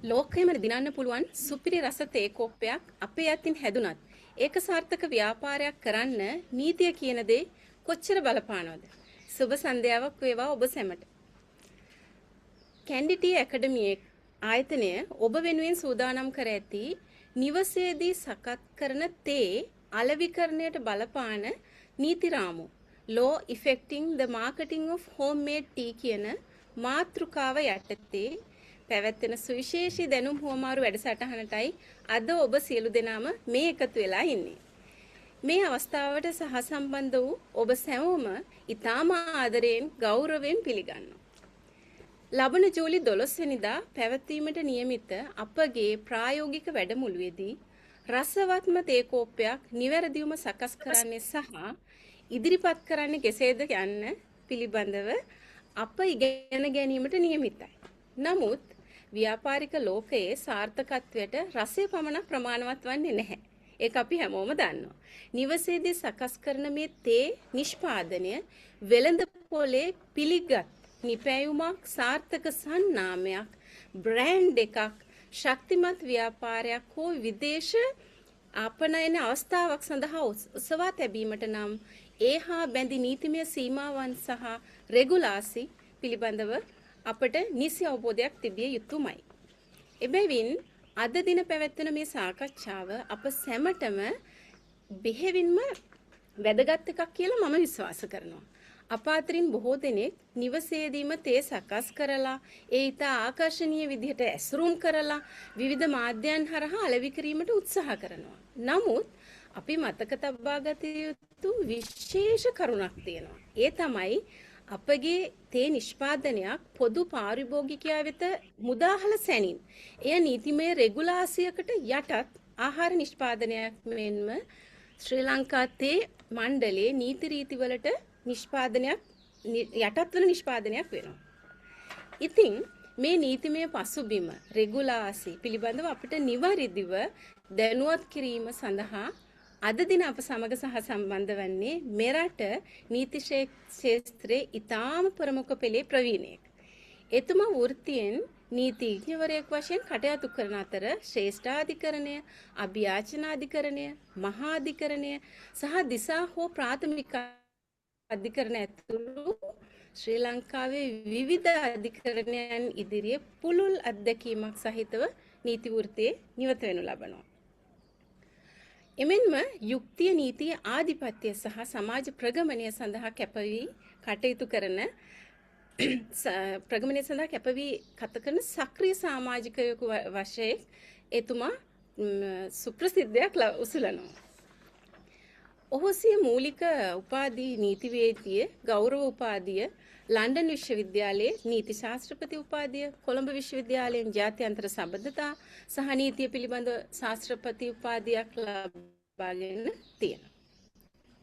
ලෝකෙම දිනන්න පුළුවන් සුපිරි රස තේ කෝප්පයක් අපේ අතින් හැදුනත් ඒක සාර්ථක ව්‍යාපාරයක් කරන්න නීතිය කියන දේ කොච්චර බලපානවද? සුබ සන්ධ්‍යාවක් වේවා ඔබ සැමට. කැන්ඩි ටී ඇකඩමි ආයතනය ඔබ වෙනුවෙන් සූදානම් කර ඇති නිවසේදී සකස් කරන තේ අලෙවිකරණයට බලපාන නීති රාමු, Law Affecting the Marketing of Homemade Tea කියන මාතෘකාව යටතේ පැවැත්වෙන සුවිශේෂී දැනුම් හුවමාරු වැඩසටහනටයි අද ඔබ සියලු දෙනාම මේ එකතු වෙලා ඉන්නේ. මේ අවස්ථාවට සහසම්බන්ධ වූ ඔබ සැමෝම ඉතාම ආදරයෙන් ගෞරවයෙන් පිළිගන්නවා. ලබන ජූලි 12 වෙනිදා පැවැත්වීමට නියමිත අපගේ ප්‍රායෝගික වැඩමුළුවේදී රසවත්ම තේ කෝප්පයක් නිවැරදිවම සකස් කරන්නේ සහ ඉදිරිපත් කරන්නේ කෙසේද යන්න පිළිබඳව අප ඉගෙන ගැනීමට නියමිතයි. නමුත් ව්‍යාපාරික ලෝකයේ සාර්ථකත්වයට රසය පමණක් ප්‍රමාණවත් වන්නේ නැහැ. ඒක අපි හැමෝම දන්නවා. නිවසේදී සකස් කරන මේ තේ නිෂ්පාදනය වෙළඳ පොලේ පිළිගත් නිපැයුමක්, සාර්ථක සන්නාමයක්, බ්‍රෑන්ඩ් එකක්, ශක්තිමත් ව්‍යාපාරයක් හෝ විදේශ අපනයන අවස්ථාවක් සඳහා ඔසවා තැබීමට නම් ඒ හා බැඳි නීතිමය සීමාවන් සහ රෙගුලාසි පිළිබඳව අපට නිසි අවබෝධයක් තිබිය යුතුමයි. එබැවින් අද දින පැවැත්වෙන මේ සාකච්ඡාව අප සැමටම බෙහෙවින්ම වැදගත් එකක් කියලා මම විශ්වාස කරනවා. අප අතරින් බොහෝ දෙනෙක් නිවසේදීම තේ සකස් කරලා, ඒ ඉතා ආකර්ශනීය විදිහට ඇසුරුම් කරලා, විවිධ මාධ්‍යයන් හරහා අලෙවි කිරීමට උත්සාහ කරනවා. නමුත් අපි මතක තබා ගත යුතු විශේෂ කරුණක් තියෙනවා. ඒ තමයි අපගේ තේ නිෂ්පාදනයක් පොදු පාරිභෝගිකයා වෙත මුදාහල සැනින් එය නීතිමය රෙගුලාසියකට යටත් ආහාර නිෂ්පාදනයක් මෙන්ම ශ්‍රී ලංකා තේ මණ්ඩලයේ නීති රීති වලට නිෂ්පාදනයක් යටත් වන නිෂ්පාදනයක් වෙනවා. ඉතින් මේ නීතිමය පසුබිම, රෙගුලාසි පිළිබඳව අපිට නිවැරදිව දැනුවත් කිරීම සඳහා අද දින අප සමග සහ සම්බන්ධ වන්නේ මෙරට නීති ක්ෂේත්‍රයේ ඉතාම ප්‍රමුඛ පෙළේ ප්‍රවීණයෙක්. එතුමා වෘත්තියෙන් නීතිඥවරයෙක් වශයෙන් කටයුතු කරන අතර ශ්‍රේෂ්ඨාධිකරණය, අභියාචනාධිකරණය, මහාධිකරණය සහ දිසා හෝ ප්‍රාථමික අධිකරණ ඇතුළු ශ්‍රී ලංකාවේ විවිධ අධිකරණයන් ඉදිරියේ පුළුල් අත්දැකීමක් සහිතව නීති වෘත්තියේ නිරත වෙනු ලබනවා. එමෙන්ම යුක්තිය, නීතිය, ආධිපත්‍ය සහ සමාජ ප්‍රගමනය සඳහා කැපවී කටයුතු කරන, ප්‍රගමනය සඳහා කැපවී ගත කරන සක්‍රිය සමාජිකයෙකු වශයෙන් එතුමා සුප්‍රසිද්ධයක් උසුලනවා. ඔහු සිය මූලික උපාධි නීතිවේදිය ගෞරව උපාධිය, ලන්ඩන් විශ්වවිද්‍යාලයේ නීති ශාස්ත්‍රපති උපාධිය, කොළඹ විශ්වවිද්‍යාලයෙන් ජාත්‍යන්තර සබඳතා සහ නීතිය පිළිබඳ ශාස්ත්‍රපති උපාධියක් ලබාගෙන තියෙනවා.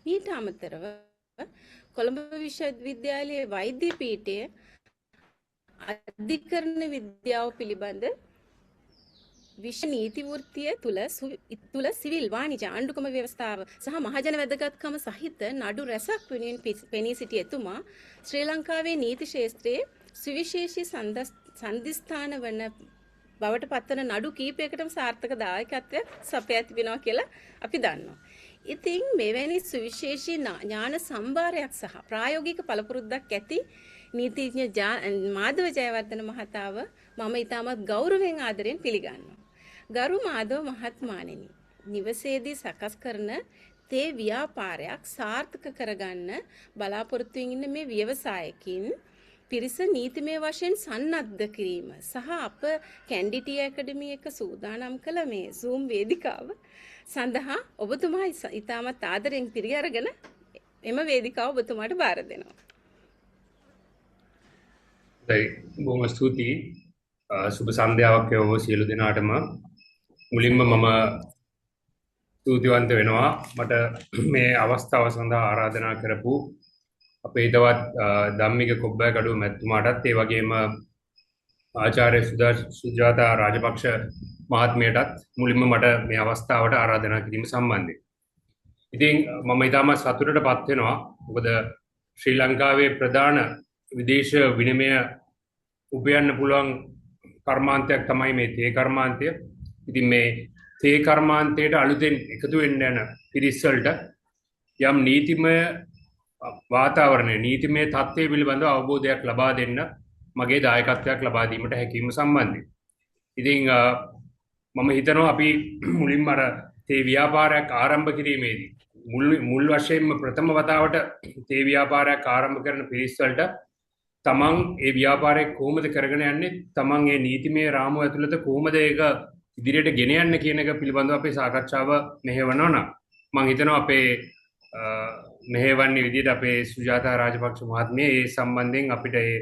මීට අමතරව කොළඹ විශ්වවිද්‍යාලයේ වෛද්‍ය පීඨයේ අධිකරණ විද්‍යාව පිළිබඳ විශ්ව නීති වෘත්තිය තුල සිවිල්, වාණිජ, ආණ්ඩුක්‍රම ව්‍යවස්ථාව සහ මහජන වැදගත්කම සහිත නඩු රැසක් වෙනුවෙන් පෙනී සිටි එතුමා ශ්‍රී ලංකාවේ නීති ක්ෂේත්‍රයේ සුවිශේෂී සන්ධිස්ථාන වන බවට පත්වන නඩු කීපයකටම සාර්ථක දායකත්වයක් සපයා තිබෙනවා කියලා අපි දන්නවා. ඉතින් මෙවැනි සුවිශේෂී ඥාන සම්භාරයක් සහ ප්‍රායෝගික පළපුරුද්දක් ඇති නීතිඥ මාධව ජයවර්ධන මහතාව මම ඉතාමත් ගෞරවයෙන් ආදරයෙන් පිළිගන්නවා. ගරු මාධව මහත්මාණෙනි, නිවසේදී සකස් කරන තේ ව්‍යාපාරයක් සාර්ථක කරගන්න බලාපොරොත්තු වෙමින් ඉන්න මේ ව්‍යවසායකින් පිරිස නීතිමය වශයෙන් සන්නද්ධ කිරීම සහ අප කැන්ඩි ටී ඇකඩමි එක සූදානම් කළ මේ Zoom වේදිකාව සඳහා ඔබතුමා ඉතාමත් ආදරෙන් පිළි අරගෙන එම වේදිකාව ඔබතුමාට බාර දෙනවා. හොඳයි, බොහොම ස්තුතියි. සුබ සන්ධ්‍යාවක් වේවා සියලු දෙනාටම. මුලින්ම මම ස්තුතිවන්ත වෙනවා මට මේ අවස්ථාව සඳහා ආරාධනා කරපු අපේ හිතවත් ධම්මික කොබ්බෑකඩුව මැතිතුමාටත්, ඒ වගේම ආචාර්ය සුජාතා රාජපක්ෂ මහත්මියටත් මුලින්ම මට මේ අවස්ථාවට ආරාධනා කිරීම සම්බන්ධයෙන්. ඉතින් මම ඉතාමත් සතුටට පත් වෙනවා. මොකද ශ්‍රී ලංකාවේ ප්‍රධාන විදේශ විනිමය උපයන්න පුළුවන් කර්මාන්තයක් තමයි මේ තේ කර්මාන්තය. ඉතින් මේ තේ කර්මාන්තයට අලුතෙන් එකතු වෙන්න යන පිරිස් වලට යම් නීතිමය වාතාවරණය, නීතිමය තත්ත්වය පිළිබඳව අවබෝධයක් ලබා දෙන්න මගේ දායකත්වයක් ලබා දීමට හැකියීම සම්බන්ධයෙන්. ඉතින් මම හිතනවා අපි මුලින්ම අර තේ ව්‍යාපාරයක් ආරම්භ කිරීමේදී මුල් වශයෙන්ම ප්‍රථම වතාවට තේ ව්‍යාපාරයක් ආරම්භ කරන පිරිස් වලට තමන් ඒ ව්‍යාපාරය කොහොමද කරගෙන යන්නේ, තමන් ඒ නීතිමය රාමුව ඇතුළත කොහොමද ඒක ඉදිරියට ගෙන යන්නේ කියන එක පිළිබඳව අපේ සාකච්ඡාව මෙහෙවනවා නම් මං හිතනවා අපේ මෙහෙවන්නේ විදිහට අපේ සුජාතා රාජපක්ෂ මහත්මිය ඒ සම්බන්ධයෙන් අපිට ඒ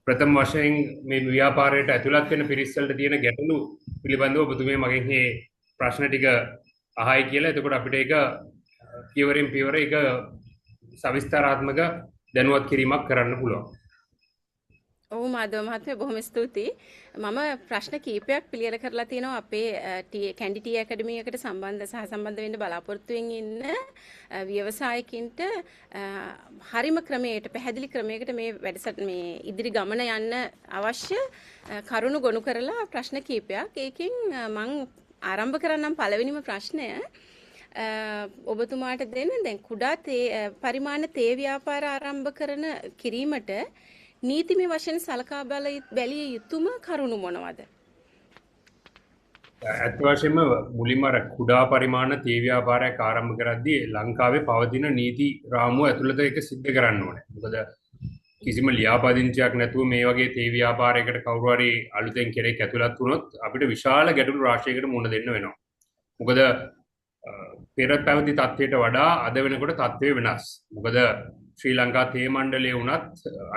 ප්‍රථම වශයෙන් මේ ව්‍යාපාරයට ඇතුළත් වෙන පිරිස් වලට තියෙන ගැටලු පිළිබඳව ඔබතුමිය මගෙන් මේ ප්‍රශ්න ටික අහයි කියලා. එතකොට අපිට ඒක පියවරෙන් පියවර ඒක සවිස්තරාත්මක දැනුවත් කිරීමක් කරන්න පුළුවන්. ඔව් මාධව මහත්මයා, බොහොම ස්තුතියි. මම ප්‍රශ්න කීපයක් පිළියෙල කරලා තියෙනවා අපේ කැන්ඩි ටී ඇකඩමි එකට සහසම්බන්ධ වෙන්න බලාපොරොත්තු වෙමින් ඉන්න ව්‍යවසායකින්ට හරිම ක්‍රමයකට, පැහැදිලි ක්‍රමයකට මේ මේ ඉදිරි ගමන යන්න අවශ්‍ය කරුණු ගොනු කරලා ප්‍රශ්න කීපයක්. ඒකෙන් මං ආරම්භ කරන්නම් පළවෙනිම ප්‍රශ්නය ඔබතුමාට දෙන්න. දැන් කුඩා තේ පරිමාණ තේ ව්‍යාපාර ආරම්භ කරන කිරීමට නීතිමය වශයෙන් සලකා බැලිය යුතුම කරුණු මොනවද? ඇත්ත වශයෙන්ම මුලින්ම අර කුඩා පරිමාණ තේ ව්‍යාපාරයක් ආරම්භ කරද්දී ලංකාවේ පවතින නීති රාමුව ඇතුළත ඒක සිද්ධ කරන්න ඕනේ. මොකද කිසිම ලියාපදිංචියක් නැතුව මේ වගේ තේ ව්‍යාපාරයකට කවුරු හරි අලුතෙන් කෙනෙක් ඇතුළත් වුණොත් අපිට විශාල ගැටලු රාශියකට මුහුණ දෙන්න වෙනවා. මොකද පෙර පැවති තත්ත්වයට වඩා අද වෙනකොට තත්ත්වය වෙනස්. මොකද ශ්‍රී ලංකා තේ මණ්ඩලය වුණත්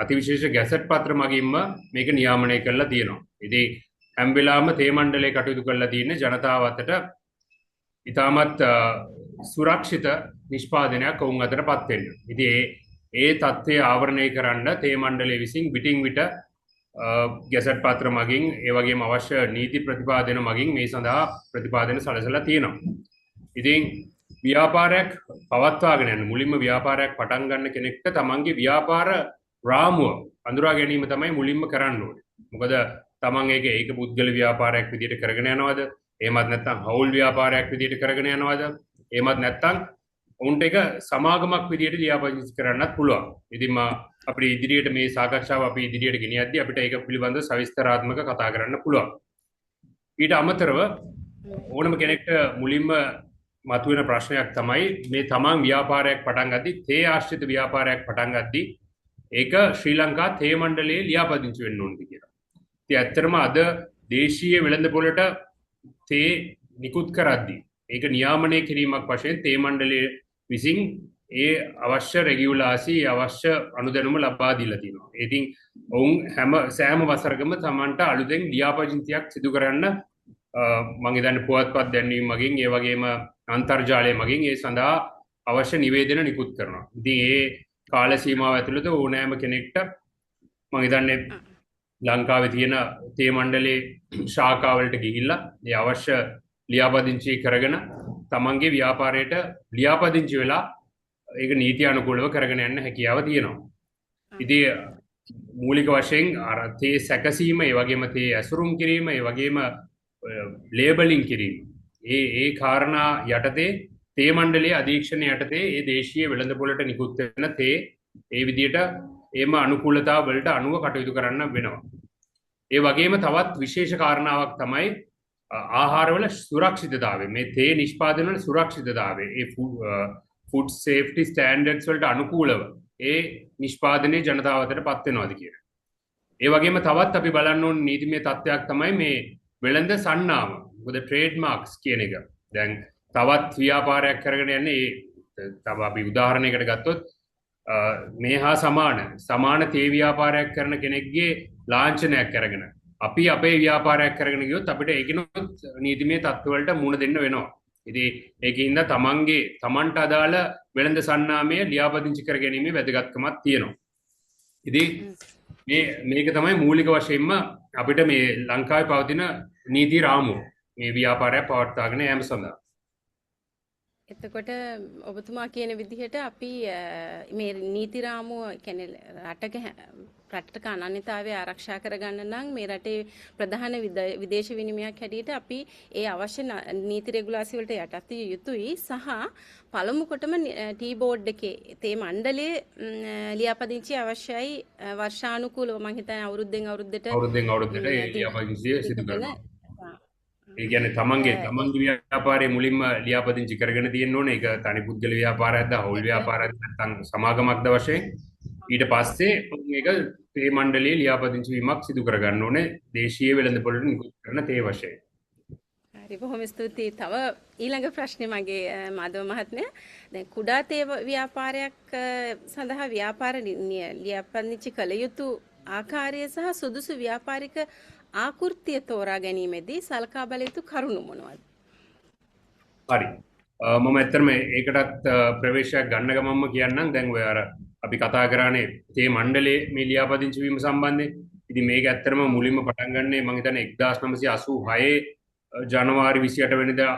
අතිවිශේෂ ගැසට් පත්‍ර මගින්ම මේක නියාමනය කරලා තියෙනවා. ඉතින් හැම වෙලාවෙම තේ මණ්ඩලය කටයුතු කරලා තියෙන්නේ ජනතාව අතට ඉතාමත් සුරක්ෂිත නිෂ්පාදනයක් ඔවුන් අතට පත් වෙන්න. ඉතින් ඒ තත්ත්වය ආවරණය කරන්න තේ මණ්ඩලය විසින් විටින් විට ගැසට් පත්‍ර මගින් ඒ වගේම අවශ්‍ය නීති ප්‍රතිපාදන මගින් මේ සඳහා ප්‍රතිපාදන සලසලා තියෙනවා. ඉතින් ව්‍යාපාරයක් පවත්වාගෙන යන්න මුලින්ම ව්‍යාපාරයක් පටන් ගන්න කෙනෙක්ට තමන්ගේ ව්‍යාපාර රාමුව අඳුරා ගැනීම තමයි මුලින්ම කරන්න ඕනේ. මොකද තමන් ඒක ඒක පුද්ගල ව්‍යාපාරයක් විදිහට කරගෙන යනවද? එහෙමත් නැත්නම් හවුල් ව්‍යාපාරයක් විදිහට කරගෙන යනවද? එහෙමත් නැත්නම් ඔවුන්ට ඒක සමාගමක් විදිහට ලියාපදිංචි කරන්නත් පුළුවන්. ඉතින් අපිට ඉදිරියට මේ සාකච්ඡාව අපි ඉදිරියට ගෙනියද්දී අපිට ඒක පිළිබඳව සවිස්තරාත්මක කතා කරන්න පුළුවන්. ඊට අමතරව ඕනම කෙනෙක්ට මුලින්ම මතුවෙන ප්‍රශ්නයක් තමයි මේ තමන් ව්‍යාපාරයක් පටන් ගද්දී, තේ ආශ්‍රිත ව්‍යාපාරයක් පටන් ගද්දී ඒක ශ්‍රී ලංකා තේ මණ්ඩලයේ ලියාපදිංචි වෙන්න ඕනද කියලා. ඉතින් ඇත්තටම අද දේශීය වෙළඳපොළට තේ නිකුත් කරද්දී ඒක නියාමනය කිරීමක් වශයෙන් තේ මණ්ඩලය විසින් ඒ අවශ්‍ය රෙගියුලාසි, අවශ්‍ය අනුදැනුම ලබා දීලා තියෙනවා. ඉතින් ඔවුන් සෑම වසරකම තමන්ට අලුතෙන් ලියාපදිංචියක් සිදු කරන්න මං හිතන්නේ පුවත්පත් දැන්වීම මගින්, ඒ වගේම අන්තර්ජාලය මගින් ඒ සඳහා අවශ්‍ය නිවේදන නිකුත් කරනවා. ඉතින් ඒ කාල සීමාව ඇතුළත ඕනෑම කෙනෙක්ට මං හිතන්නේ ලංකාවේ තියෙන තේ මණ්ඩලයේ ශාඛාවලට ගිහිල්ලා ඒ අවශ්‍ය ලියාපදිංචි කරගෙන තමන්ගේ ව්‍යාපාරයට ලියාපදිංචි වෙලා ඒක නීති අනුකූලව කරගෙන යන්න හැකියාව තියෙනවා. ඉතින් මූලික වශයෙන් අර තේ සැකසීම, ඒ වගේම තේ ඇසුරුම් කිරීම, ඒ වගේම ලේබලින් කිරීම, ඒ ඒ කාරණා යටතේ තේ මණ්ඩලයේ අධීක්ෂණය යටතේ ඒ දේශීය වෙළඳපොළට නිකුත් වෙන තේ ඒ විදිහට ඒම අනුකූලතා වලට අනුව කටයුතු කරන්න වෙනවා. ඒ වගේම තවත් විශේෂ කාරණාවක් තමයි ආහාරවල සුරක්ෂිතතාවය. මේ තේ නිෂ්පාදන වල සුරක්ෂිතතාවය. ඒ ෆුඩ් සේෆ්ටි ස්ටෑන්ඩඩ්ස් වලට අනුකූලව ඒ නිෂ්පාදනය ජනතාව අතට පත් වෙනවද කියන. ඒ වගේම තවත් අපි බලන්න ඕන නීතිමය තත්ත්වයක් තමයි මේ වෙළඳ සන්නාම. මොකද ට්‍රේඩ් මාක්ස් කියන එක. දැන් තවත් ව්‍යාපාරයක් කරගෙන යන්නේ ඒ තව අපි උදාහරණයකට ගත්තොත් මේ හා සමාන තේ ව්‍යාපාරයක් කරන කෙනෙක්ගේ ලාංඡනයක් අරගෙන අපි අපේ ව්‍යාපාරයක් කරගෙන ගියොත් අපිට ඒකිනොත් නීතිමය තත්ත්වවලට මුහුණ දෙන්න වෙනවා. ඉතින් ඒකින්ද තමන්ට අදාළ වෙළඳ සන්නාමය ලියාපදිංචි කර ගැනීමේ වැදගත්කමක් තියෙනවා. ඉතින් මේක තමයි මූලික වශයෙන්ම අපිට මේ ලංකාවේ පවතින නීති රාමුව මේ ව්‍යාපාරයක් පවත්වාගෙන යාම සඳහා. එතකොට ඔබතුමා කියන විදිහට අපි මේ නීති රාමුව, කියන්නේ රටක රටක අනන්‍යතාවය ආරක්ෂා කරගන්න නම් මේ රටේ ප්‍රධාන විදේශ විනිමයක් හැටියට අපි ඒ අවශ්‍ය නීති රෙගුලාසි වලට යටත් විය යුතුයි සහ පළමු කොටම ටී බෝඩ් එකේ තේ මණ්ඩලයේ ලියාපදිංචි අවශ්‍යයි වර්ෂානුකූලව මං හිතන්නේ අවුරුද්දෙන් අවුරුද්දට අවුරුද්දෙන් අවුරුද්දට ඒ ලියාපදිංචිය සිදු කරනවා. ඒ කියන්නේ තමන්ගේ තමන්ගේ ව්‍යාපාරයේ මුලින්ම ලියාපදිංචි කරගෙන තියෙන්න ඕනේ. ඒක තනි පුද්ගල ව්‍යාපාරයක්ද, හවුල් ව්‍යාපාරයක්ද නැත්නම් සමාගමක්ද වශයෙන්. ඊට පස්සේ මේක තේ මණ්ඩලයේ ලියාපදිංචි වීමක් සිදු කරගන්න ඕනේ දේශීය වෙළඳපොළට නිකුත් කරන තේ වශයෙන්. හරි, බොහොම ස්තුතියි. තව ඊළඟ ප්‍රශ්නේ මගේ මාධව මහත්මයා. දැන් කුඩා තේ ව්‍යාපාරයක් සඳහා ව්‍යාපාර ලියාපදිංචි කළ යුතු ආකාරය සහ සුදුසු ව්‍යාපාරික ආකෘතිය තෝරා ගැනීමේදී සලකා බල යුතු කරුණු මොනවද? හරි. මම ඇත්තටම ඒකටත් ප්‍රවේශයක් ගන්න ගමන්ම කියන්නම්. දැන් ඔය අර අපි කතා කරානේ තේ මණ්ඩලයේ මේ ලියාපදිංචි වීම සම්බන්ධයෙන්. ඉතින් මේක ඇත්තටම මුලින්ම පටන් ගන්නේ මං හිතන්නේ 1986 ජනවාරි 28 වෙනිදා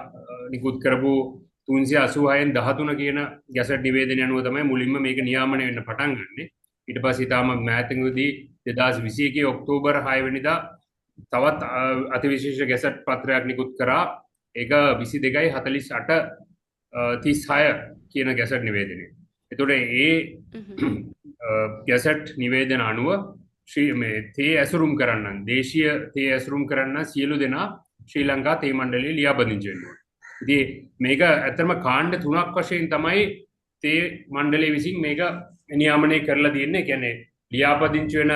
නිකුත් කරපු 386න් 13 කියන ගැසට් නිවේදනය අනුව තමයි මුලින්ම මේක නියාමනය වෙන්න පටන් ගන්නෙ. ඊට පස්සේ ඊටාම මෑතකදී 2021 ඔක්තෝබර් 6 වෙනිදා තවත් අතිවිශේෂ ගැසට් පත්‍රයක් නිකුත් කරා. ඒක 22 48 36 කියන ගැසට් නිවේදනය. එතකොට ඒ ගැසට් නිවේදන අනුව ශ්‍රී මේ තේ ඇසුරුම් කරන්න, දේශීය තේ ඇසුරුම් කරන්න සියලු දෙනා ශ්‍රී ලංකා තේ මණ්ඩලයේ ලියාපදිංචි වෙන්න ඕනේ. ඉතින් මේක ඇත්තටම කාණ්ඩ තුනක් වශයෙන් තමයි තේ මණ්ඩලය විසින් මේක නියාමනය කරලා තියෙන්නේ. ඒ කියන්නේ ලියාපදිංචි වෙන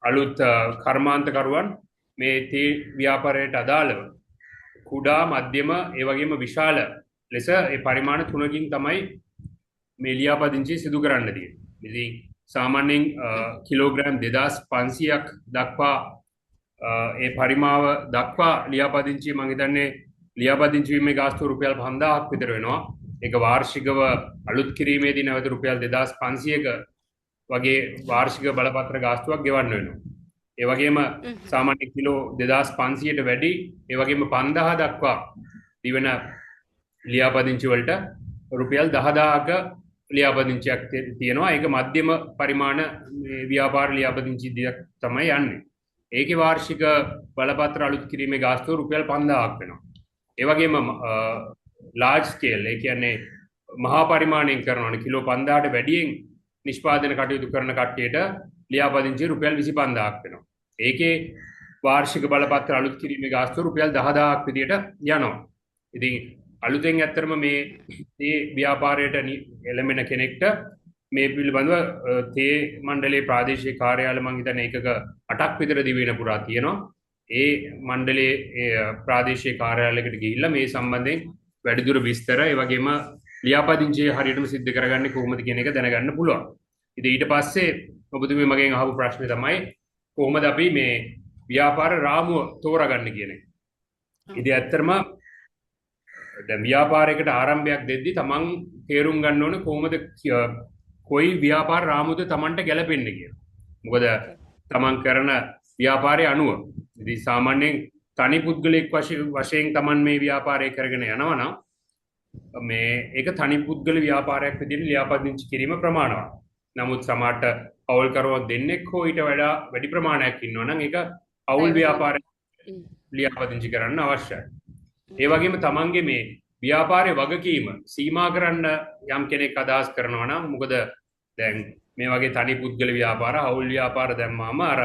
අලුත් කර්මාන්තකරුවන් මේ තේ ව්‍යාපාරයට අදාළව කුඩා, මධ්‍යම, ඒ වගේම විශාල ලෙස ඒ පරිමාණ තුනකින් තමයි මේ ලියාපදිංචි සිදු කරන්න තියෙන්නේ. ඉතින් සාමාන්‍යයෙන් කිලෝග්‍රෑම් 2500ක් දක්වා ඒ පරිමාව දක්වා ලියාපදිංචි මං හිතන්නේ ලියාපදිංචි වීමේ ගාස්තුව රුපියල් 5000ක් විතර වෙනවා. ඒක වාර්ෂිකව අලුත් කිරීමේදී නැවත රුපියල් 2500ක වගේ වාර්ෂික බලපත්‍ර ගාස්තුවක් ගෙවන්න වෙනවා. ඒ වගේම සාමාන්‍ය කිලෝ 2500ට වැඩි, ඒ වගේම 5000 දක්වා දිවෙන ලියාපදිංචි වලට රුපියල් 10,000ක ලියාපදිංචියක් තියෙනවා. ඒක මධ්‍යම පරිමාණ ව්‍යාපාර ලියාපදිංචි දෙයක් තමයි යන්නේ. ඒකේ වාර්ෂික බලපත්‍ර අලුත් කිරීමේ ගාස්තුව රුපියල් 5000ක් වෙනවා. ඒ වගේම ලාර්ජ් ස්කේල්, ඒ කියන්නේ මහා පරිමාණයෙන් කරනවනේ, කිලෝ 5000ට වැඩියෙන් නිෂ්පාදන කටයුතු කරන කට්ටියට ලියාපදිංචි රුපියල් 25,000ක් වෙනවා. ඒකේ වාර්ෂික බලපත්‍ර අලුත් කිරීමේ ගාස්තුව රුපියල් 10,000ක් විදියට යනවා. ඉතින් අලුතෙන් ඇත්තටම මේ තේ ව්‍යාපාරයට එළඹෙන කෙනෙක්ට මේ පිළිබඳව තේ මණ්ඩලයේ ප්‍රාදේශීය කාර්යාල මං හිතන්නේ ඒකක 8ක් විතර දිවයින පුරා තියෙනවා. ඒ මණ්ඩලයේ ඒ ප්‍රාදේශීය කාර්යාලයකට ගිහිල්ලා මේ සම්බන්ධයෙන් වැඩිදුර විස්තර, ඒ වගේම ලියාපදිංචිය හරියටම සිද්ධ කරගන්නේ කොහොමද කියන එක දැනගන්න පුළුවන්. ඉතින් ඊට පස්සේ ඔබතුමිය මගෙන් අහපු ප්‍රශ්නේ තමයි කොහොමද අපි මේ ව්‍යාපාර රාමුව තෝරාගන්නේ කියන එක. ඉතින් ඇත්තටම දැන් ව්‍යාපාරයකට ආරම්භයක් දෙද්දි තමන් තේරුම් ගන්න ඕනේ කොහොමද කොයි ව්‍යාපාර රාමුවද තමන්ට ගැලපෙන්නේ කියලා. මොකද තමන් කරන ව්‍යාපාරය අනුව. ඉතින් සාමාන්‍යයෙන් තනි පුද්ගලයෙක් වශයෙන් තමන් මේ ව්‍යාපාරය කරගෙන යනවා නම් මේ ඒක තනි පුද්ගල ව්‍යාපාරයක් විදිහට ලියාපදිංචි කිරීම ප්‍රමාණවත්. නමුත් සමහරට පවුල්කරුවන් දෙන්නෙක් හෝ ඊට වඩා වැඩි ප්‍රමාණයක් ඉන්නවා නම් ඒක පවුල් ව්‍යාපාරයක් ලියාපදිංචි කරන්න අවශ්‍යයි. ඒ වගේම තමන්ගේ මේ ව්‍යාපාරයේ වගකීම සීමා කරන්න යම් කෙනෙක් අදහස් කරනවා නම්, මොකද දැන් මේ වගේ තනි පුද්ගල ව්‍යාපාර, හවුල් ව්‍යාපාර දැම්මාම අර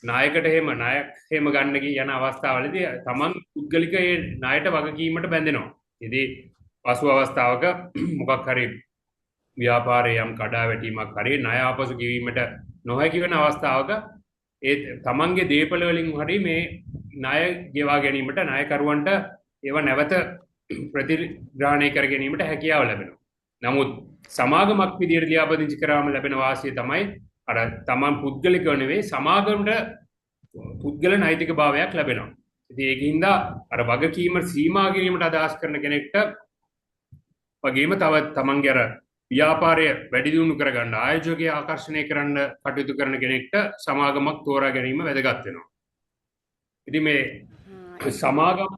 ණයකට එහෙම ණයක් එහෙම ගන්න යන අවස්ථාවලදී තමන් පුද්ගලික ඒ ණයට වගකීමට බැඳෙනවා. ඉතින් පසු අවස්ථාවක මොකක් හරි ව්‍යාපාරයේ යම් කඩා වැටීමක් හරි ණය ආපසු ගෙවීමට නොහැකි වෙන අවස්ථාවක ඒ තමන්ගේ දේපළ වලින් හරි මේ ණය ගෙවා ගැනීමට ණයකරුවන්ට ඒවා නැවත ප්‍රතිග්‍රහණය කර ගැනීමට හැකියාව ලැබෙනවා. නමුත් සමාගමක් විදියට ලියාපදිංචි කරාම ලැබෙන වාසිය තමයි අර තමන් පුද්ගලිකව නෙවෙයි සමාගමට පුද්ගල නෛතික භාවයක් ලැබෙනවා. ඉතින් ඒකින්ද අර වගකීම සීමා කිරීමට අදහස් කරන කෙනෙක්ට වගේම තව තමන්ගේ අර ව්‍යාපාරය වැඩි දියුණු කරගන්න ආයෝජකය ආකර්ෂණය කරන්න කටයුතු කරන කෙනෙක්ට සමාගමක් තෝරා ගැනීම වැදගත් වෙනවා. ඉතින් මේ සමාගම්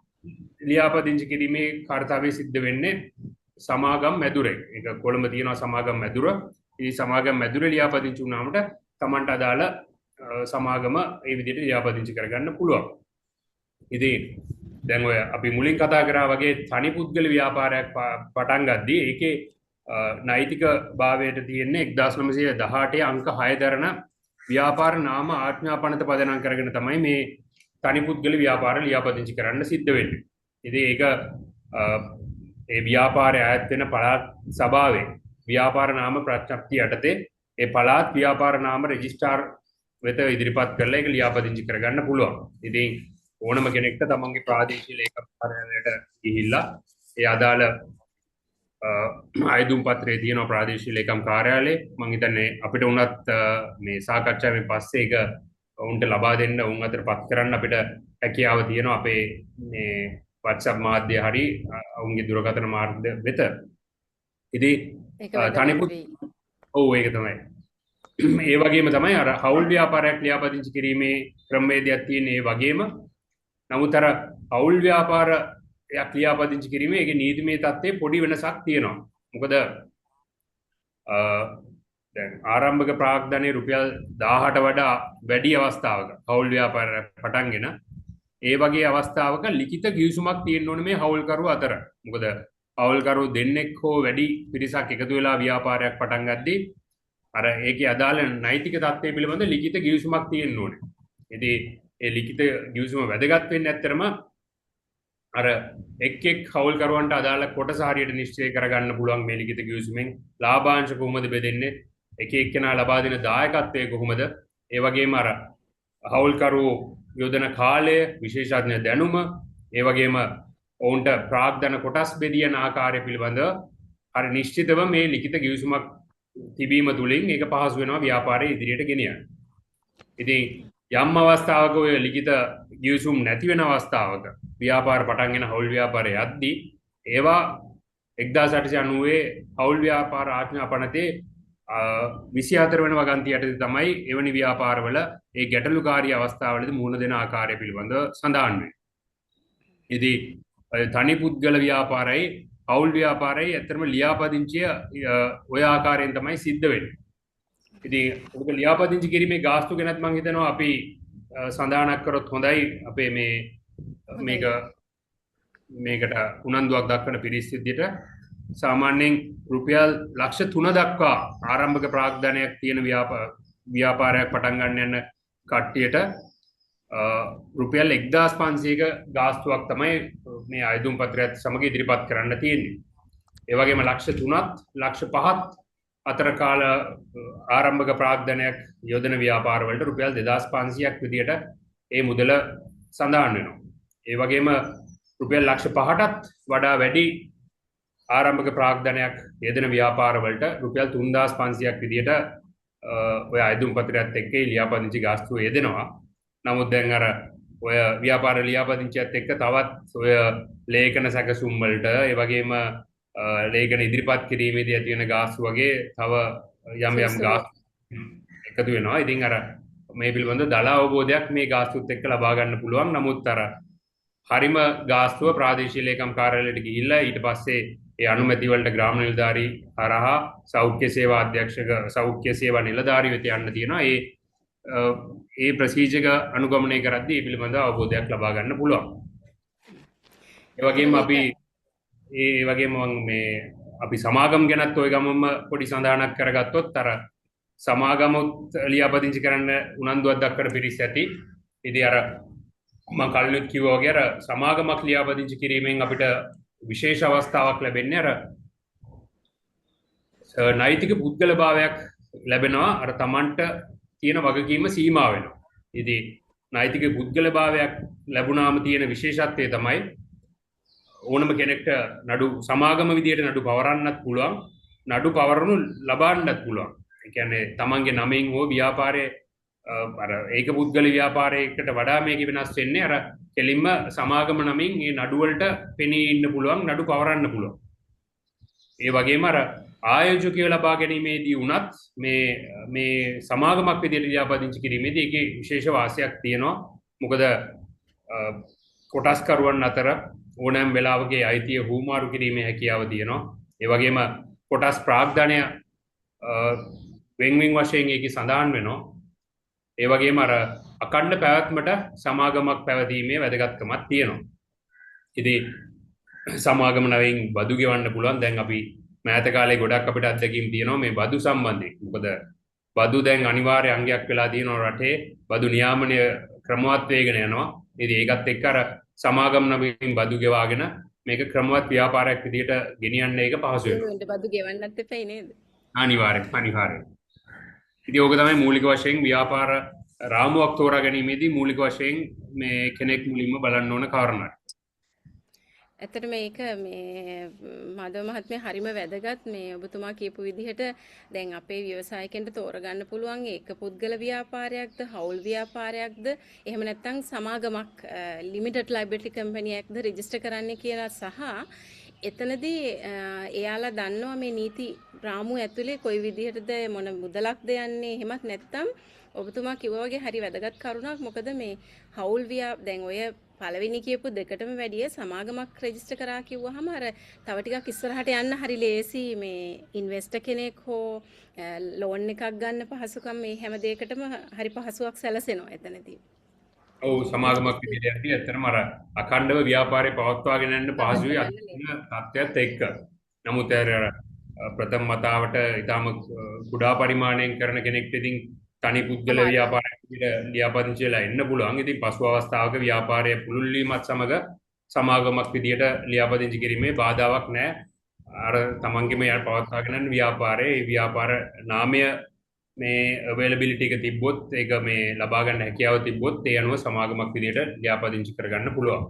ලියාපදිංචි කිරීමේ කාර්යතාවය සිද්ධ වෙන්නේ සමාගම් මැදුරේ. ඒක කොළඹ තියෙනවා සමාගම් මැදුර. ඉතින් සමාගම් මැදුරේ ලියාපදිංචි වුණාමට තමන්ට අදාළ සමාගම ඒ විදිහට ලියාපදිංචි කරගන්න පුළුවන්. ඉතින් දැන් ඔය අපි මුලින් කතා කරා වගේ තනි පුද්ගල ව්‍යාපාරයක් පටන් ගද්දී ඒකේ නෛතික භාවයට තියෙන්නේ 1918 අංක 6 දරන ව්‍යාපාර නාම ආඥා පනත පදනම් කරගෙන තමයි මේ තනි පුද්ගල ව්‍යාපාර ලියාපදිංචි කරන්න සිද්ධ වෙන්නේ. ඉතින් ඒක ඒ ව්‍යාපාරය අයත් වෙන පළාත් සභාවේ ව්‍යාපාර නාම ප්‍රඥප්තිය යටතේ ඒ පළාත් ව්‍යාපාර නාම රෙජිස්ට්‍රාර් වෙත ඉදිරිපත් කරලා ඒක ලියාපදිංචි කරගන්න පුළුවන්. ඉතින් ඕනම කෙනෙක්ට තමන්ගේ ප්‍රාදේශීය ලේකම් කාර්යාලයට ගිහිල්ලා ඒ අදාළ අයදුම් පත්‍රයේ තියෙන ප්‍රාදේශීය ලේකම් කාර්යාලයේ මං හිතන්නේ අපිට වුණත් මේ සාකච්ඡාවෙන් පස්සේ ඒක ඔවුන්ට ලබා දෙන්න ඔවුන් අතර පත් කරන්න අපිට හැකියාව තියෙනවා අපේ මේ WhatsApp මාධ්‍ය හරි ඔවුන්ගේ දුරකථන මාර්ග වෙත. ඉතින් තනිපුත් ඔව් ඒක තමයි. ඒ වගේම තමයි අර හවුල් ව්‍යාපාරයක් ලියාපදිංචි කිරීමේ ක්‍රමවේදයක් තියෙන ඒ වගේම නමුත් අර හවුල් ව්‍යාපාරයක් ලියාපදිංචි කිරීමේ ඒකේ නීතිමය තත්ත්වයේ පොඩි වෙනසක් තියෙනවා. මොකද දැන් ආරම්භක ප්‍රාග්ධනය රුපියල් 1000ට වඩා වැඩි අවස්ථාවක හවුල් ව්‍යාපාරයක් පටන්ගෙන ඒ වගේ අවස්ථාවක ලිඛිත ගිවිසුමක් තියෙන්න ඕනේ මේ හවුල්කරුවෝ අතර. මොකද හවුල්කරුවෝ දෙන්නෙක් හෝ වැඩි පිරිසක් එකතු වෙලා ව්‍යාපාරයක් පටන් ගද්දී අර ඒකේ අදාළ නෛතික තත්ත්වය පිළිබඳ ලිඛිත ගිවිසුමක් තියෙන්න ඕනේ. ඉතින් ඒ ලිඛිත ගිවිසුම වැදගත් වෙන්නේ ඇත්තටම අර එක් එක් හවුල්කරුවන්ට අදාළ කොටස හරියට නිශ්චය කරගන්න පුළුවන් මේ ලිඛිත ගිවිසුමෙන් ලාභාංශ කොහොමද බෙදෙන්නේ, එක එක්කෙනා ලබා දෙන දායකත්වය කොහොමද, ඒ වගේම අර හවුල්කරුවෝ යොදන කාලය, විශේෂඥ දැනුම, ඒ වගේම ඔවුන්ට ප්‍රාග්ධන කොටස් බෙදියන ආකාරය පිළිබඳව හරි නිශ්චිතව මේ ලිඛිත ගිවිසුමක් තිබීම තුළින් ඒක පහසු වෙනවා ව්‍යාපාරය ඉදිරියට ගෙනියන්න. ඉතින් යම් අවස්ථාවක ඔය ලිඛිත ගිවිසුම් නැති වෙන අවස්ථාවක ව්‍යාපාර පටන්ගෙන හවුල් ව්‍යාපාරය යද්දී ඒවා 1890 හවුල් ව්‍යාපාර ආඥා පනතේ 24 වෙනි වගන්ති යටතේ තමයි එවැනි ව්‍යාපාරවල ඒ ගැටලුකාරී අවස්ථාවලදී මුහුණ දෙන ආකාරය පිළිබඳව සඳහන් වෙන්නේ. ඉතින් තනි පුද්ගල ව්‍යාපාරයි හවුල් ව්‍යාපාරයි ඇත්තටම ලියාපදිංචිය ඔය ආකාරයෙන් තමයි සිද්ධ වෙන්නේ. ඉතින් ඔබ ලියාපදිංචි කිරීමේ ගාස්තු ගැනත් මම හිතනවා අපි සඳහනක් කරොත් හොඳයි අපේ මේ මේකට උනන්දුවක් දක්වන පිරිස් විදියට සාමාන්‍යයෙන් රුපියල් ලක්ෂ 3 දක්වා ආරම්භක ප්‍රාග්ධනයක් තියෙන ව්‍යාපාරයක් පටන් ගන්න යන කට්ටියට රුපියල් 1500ක ගාස්තුවක් තමයි මේ අයදුම් පත්‍රයත් සමග ඉදිරිපත් කරන්න තියෙන්නේ. ඒ වගේම ලක්ෂ 3ත් ලක්ෂ 5ත් අතර කාල ආරම්භක ප්‍රාග්ධනයක් යොදන ව්‍යාපාර වලට රුපියල් 2500ක් විදියට ඒ මුදල සඳහන් වෙනවා. ඒ වගේම රුපියල් ලක්ෂ 5ටත් වඩා වැඩි ආරම්භක ප්‍රාග්ධනයක් යෙදෙන ව්‍යාපාර වලට රුපියල් 3500ක් විදියට ඔය අයදුම් පත්‍රයත් එක්ක ලියාපදිංචි ගාස්තුව යෙදෙනවා. නමුත් දැන් අර ඔය ව්‍යාපාර ලියාපදිංචියත් එක්ක තවත් ඔය ලේඛන සැකසුම් වලට ඒ වගේම ලේඛන ඉදිරිපත් කිරීමේදී ඇති වෙන ගාස්තු වගේ තව යම් යම් ගාස්තු එකතු වෙනවා. ඉතින් අර මේ පිළිබඳ දළ අවබෝධයක් මේ ගාස්තුත් එක්ක ලබා ගන්න පුළුවන්. නමුත් අර හරිම ගාස්තුව ප්‍රාදේශීය ලේකම් කාර්යාලයට ගිහිල්ලා ඊට පස්සේ ඒ අනුමැති වලට ග්‍රාම නිලධාරී හරහා සෞඛ්‍ය සේවා අධ්‍යක්ෂක සෞඛ්‍ය සේවා නිලධාරී වෙත යන්න තියෙනවා. ඒ ඒ ප්‍රොසීජර් එක අනුගමනය කරද්දී ඒ පිළිබඳව අවබෝධයක් ලබා ගන්න පුළුවන්. ඒ වගේම අපි ඒ වගේම මම මේ අපි සමාගම් ගැනත් ඔය ගමම පොඩි සඳහනක් කරගත්තොත් අර සමාගමුත් ලියාපදිංචි කරන්න උනන්දුවක් දක්වන පිරිස් ඇති. ඉතින් අර මම කලිනුත් කිව්වා වගේ අර සමාගමක් ලියාපදිංචි කිරීමෙන් අපිට විශේෂ අවස්ථාවක් ලැබෙන්නේ අර නෛතික පුද්ගල භාවයක් ලැබෙනවා. අර Tamanට තියෙන වගකීම සීමා වෙනවා. ඉතින් නෛතික පුද්ගල භාවයක් ලැබුණාම තියෙන විශේෂත්වය තමයි ඕනම කෙනෙක්ට නඩු සමාගම විදියට නඩු පවරන්නත් පුළුවන්, නඩු පවරනු ලබන්නත් පුළුවන්. ඒ කියන්නේ Tamanගේ නමින් හෝ ව්‍යාපාරයේ අර ඒක පුද්ගල ව්‍යාපාරයකට වඩා මේක වෙනස් වෙන්නේ අර කෙලින්ම සමාගම නමින් මේ නඩු වලට පෙනී ඉන්න පුළුවන්, නඩු පවරන්න පුළුවන්. ඒ වගේම අර ආයෝජකයෝ ලබා ගැනීමේදී වුණත් මේ මේ සමාගමක් විදියට ලියාපදිංචි කිරීමේදී ඒකේ විශේෂ වාසියක් තියෙනවා. මොකද කොටස්කරුවන් අතර ඕනෑම වෙලාවක අයිතිය හුවමාරු කිරීමේ හැකියාව තියෙනවා. ඒ වගේම කොටස් ප්‍රාග්ධනය වෙන් වෙන් වශයෙන් ඒකේ සඳහන් වෙනවා. ඒ වගේම අර අඛණ්ඩ පැවැත්මට සමාගමක් පැවතීමේ වැදගත්කමක් තියෙනවා. ඉතින් සමාගම නවින් බදු ගෙවන්න පුළුවන්. දැන් අපි මෑත කාලේ ගොඩක් අපිට අත්දැකීම් තියෙනවා මේ බදු සම්බන්ධයෙන්. මොකද බදු දැන් අනිවාර්ය අංගයක් වෙලා තියෙනවා රටේ. බදු නියාමනය ක්‍රමවත් වේගෙන යනවා. ඉතින් ඒකත් එක්ක අර සමාගම් නමින් බදු ගෙවාගෙන මේක ක්‍රමවත් ව්‍යාපාරයක් විදිහට ගෙනියන්න ඒක පහසු වෙනවා. බදු ගෙවන්නත් එපැයි නේද? අනිවාර්යෙන් අනිවාර්යෙන්. ඉතින් ඕක තමයි මූලික වශයෙන් ව්‍යාපාර රාමුවක් තෝරා ගැනීමේදී මූලික වශයෙන් මේ කෙනෙක් මුලින්ම බලන්න ඕන කාරණා. ඇත්තටම මේක මේ මාධව මහත්මයා හරිම වැදගත්. මේ ඔබතුමා කියපු විදිහට දැන් අපේ ව්‍යවසායකයන්ට තෝරගන්න පුළුවන් ඒක පුද්ගල ව්‍යාපාරයක්ද, හවුල් ව්‍යාපාරයක්ද, එහෙම නැත්නම් සමාගමක් ලිමිටඩ් ලයබිලිටි කම්පැනියක්ද රෙජිස්ටර් කරන්න කියලා. සහ එතනදී එයාලා දන්නවා මේ නීති රාමුව ඇතුලේ කොයි විදිහටද මොන මුදලක්ද යන්නේ. එහෙමත් නැත්නම් ඔබතුමා කිව්වා වගේ හරි වැදගත් කරුණක්. මොකද මේ හවුල් දැන් ඔය පළවෙනි කියපු දෙකටම වැඩිය සමාගමක් රෙජිස්ටර් කරා කිව්වහම අර තව ටිකක් ඉස්සරහට යන්න හරි ලේසි. මේ ඉන්වෙස්ටර් කෙනෙක් හෝ ලෝන් එකක් ගන්න පහසුකම් මේ හැම දෙයකටම හරි පහසුවක් සැලසෙනවා එතනදී. ඔව්, සමාගමක් විදිහට යද්දී ඇත්තටම අර අඛණ්ඩව ව්‍යාපාරය පවත්වාගෙන යන්න පහසුයි අද තත්ත්වයත් එක්ක. නමුත් අර ප්‍රථම වතාවට ඊටාම කුඩා පරිමාණයෙන් කරන කෙනෙක්ට ඉතින් තනි පුද්ගල ව්‍යාපාරයක් විදිහට ලියාපදිංචි වෙලා එන්න පුළුවන්. ඉතින් පසු අවස්ථාවක ව්‍යාපාරය පුළුල් වීමත් සමග සමාගමක් විදිහට ලියාපදිංචි කිරීමේ බාධාවක් නැහැ. අර තමන්ගේම පවත්වාගෙන යන ව්‍යාපාරයේ ඒ ව්‍යාපාර නාමය මේ අවైలබිලිටි එක තිබ්බොත්, ඒක මේ ලබා ගන්න හැකියාව තිබ්බොත් ඒ අනුව සමාගමක් විදිහට ලියාපදිංචි කරගන්න පුළුවන්.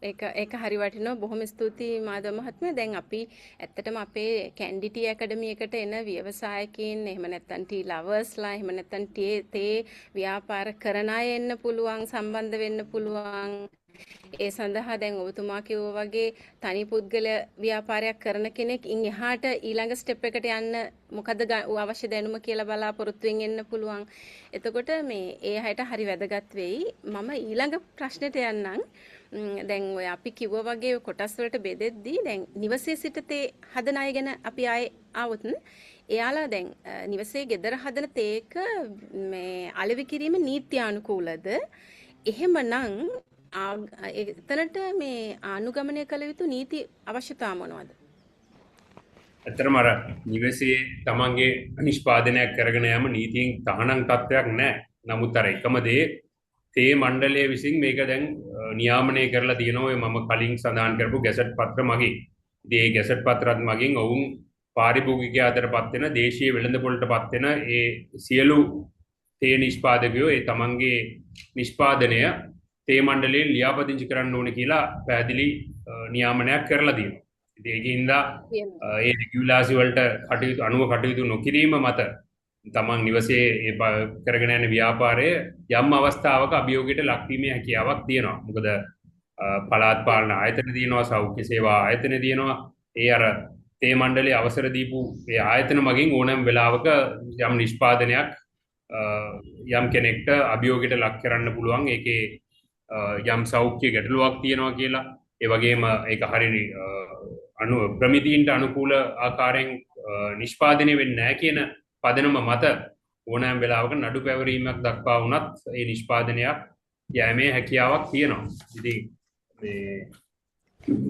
ඒක ඒක හරි වටිනවා. බොහොම ස්තුතියි මාධව මහත්මයා. දැන් අපි ඇත්තටම අපේ කැන්ඩි ටී ඇකඩමි එකට එන ව්‍යවසායකයින්, එහෙම නැත්නම් ටී ලවර්ස්ලා, එහෙම නැත්නම් තේ ව්‍යාපාර කරන අය එන්න පුළුවන්, සම්බන්ධ වෙන්න පුළුවන්. ඒ සඳහා දැන් ඔබතුමා කිව්වා වගේ තනි පුද්ගල ව්‍යාපාරයක් කරන කෙනෙක් ඉන් එහාට ඊළඟ ස්ටෙප් එකට යන්න මොකද අවශ්‍ය දැනුම කියලා බලාපොරොත්තුවෙන් එන්න පුළුවන්. එතකොට මේ ඒ අයට හරි වැදගත් වෙයි. මම ඊළඟ ප්‍රශ්නෙට යන්නම්. දැන් ඔය අපි කිව්වා වගේ කොටස් වලට බෙදෙද්දී දැන් නිවසේ සිට තේ හදන අය ගැන අපි ආයේ ආවොත්, එයාලා දැන් නිවසේ ගෙදර හදන තේක මේ අලෙවි කිරීම නීත්‍යානුකූලද? එහෙමනම් එතනට මේ අනුගමනය කළ යුතු නීති අවශ්‍යතා මොනවද? ඇත්තටම අර නිවසේ තමන්ගේ නිෂ්පාදනයක් කරගෙන යාම නීතියෙන් තහනම් තත්ත්වයක් නෑ. නමුත් අර එකම දේ තේ මණ්ඩලය විසින් මේක දැන් නියාමනය කරලා තියෙනවා. ඔය මම කලින් සඳහන් කරපු ගැසට් පත්‍ර මගින්. ඉතින් ඒ ගැසට් පත්‍රات මගින් ඔවුන් පාරිභෝගිකයා අතර පත් වෙන, දේශීය වෙළඳපොළට පත් වෙන ඒ සියලු තේ නිෂ්පාදකයෝ ඒ තමන්ගේ නිෂ්පාදනය තේ මණ්ඩලයෙන් ලියාපදිංචි කරන්න ඕනේ කියලා පැහැදිලි නියාමනයක් කරලා තියෙනවා. ඉතින් ඒකින්ද ඒ රෙගියුලාසි වලට කටයුතු අනුව කටයුතු නොකිරීම මත තමන් නිවසේ ඒ කරගෙන යන ව්‍යාපාරය යම් අවස්ථාවක අභියෝගයට ලක්වීමේ හැකියාවක් තියෙනවා. මොකද පළාත් පාලන ආයතන තියෙනවා, සෞඛ්‍ය සේවා ආයතන තියෙනවා. ඒ අර තේ මණ්ඩලයේ අවසර දීපු ඒ ආයතන මගින් ඕනෑම වෙලාවක යම් නිෂ්පාදනයක් යම් කෙනෙක්ට අභියෝගයට ලක් කරන්න පුළුවන්. ඒකේ යම් සෞඛ්‍ය ගැටලුවක් තියෙනවා කියලා, ඒ වගේම ඒක හරිය ප්‍රමිතීන්ට අනුකූල ආකාරයෙන් නිෂ්පාදනය වෙන්නේ නැහැ කියන පදනම මත ඕනෑම වෙලාවක නඩු පැවරීමක් දක්වා වුණත් ඒ නිෂ්පාදනයක් යෑමේ හැකියාවක් තියෙනවා. ඉතින් මේ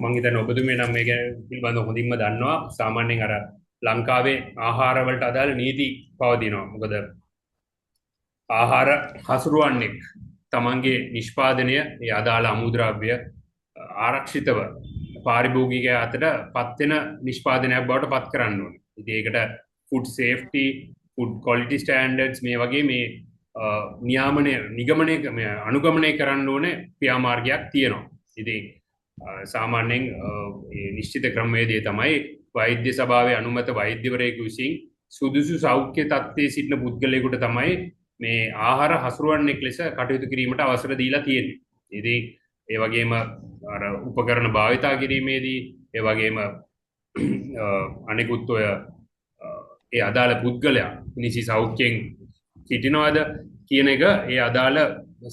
මං හිතන්නේ ඔබතුමිය නම් මේ ගැන පිළිබඳව හොඳින්ම දන්නවා. සාමාන්‍යයෙන් අර ලංකාවේ ආහාර වලට අදාළ නීති පවතිනවා. මොකද ආහාර හසුරුවන්නෙක් තමන්ගේ නිෂ්පාදනය ඒ අදාළ අමුද්‍රව්‍ය ආරක්ෂිතව පාරිභෝගිකයා අතට පත් වෙන නිෂ්පාදනයක් බවට පත් කරන්න ඕනේ. ඉතින් ඒකට food safety, food quality standards මේ වගේ මේ නියාමනය නිගමනය මේ අනුගමනය කරන්න ඕනේ ක්‍රියාමාර්ගයක් තියෙනවා. ඉතින් සාමාන්‍යයෙන් ඒ නිශ්චිත ක්‍රමවේදය තමයි වෛද්‍ය සභාවේ අනුමත වෛද්‍යවරයෙකු විසින් සුදුසු සෞඛ්‍ය තත්ත්වයේ සිටින පුද්ගලයෙකුට තමයි මේ ආහාර හසුරුවන්නෙක් ලෙස කටයුතු කිරීමට අවසර දීලා තියෙන්නේ. ඉතින් ඒ වගේම අර උපකරණ භාවිතා කිරීමේදී ඒ වගේම අනෙකුත් ඔය ඒ අදාළ පුද්ගලයා නිසි සෞඛ්‍යයෙන් සිටිනවද කියන එක ඒ අදාළ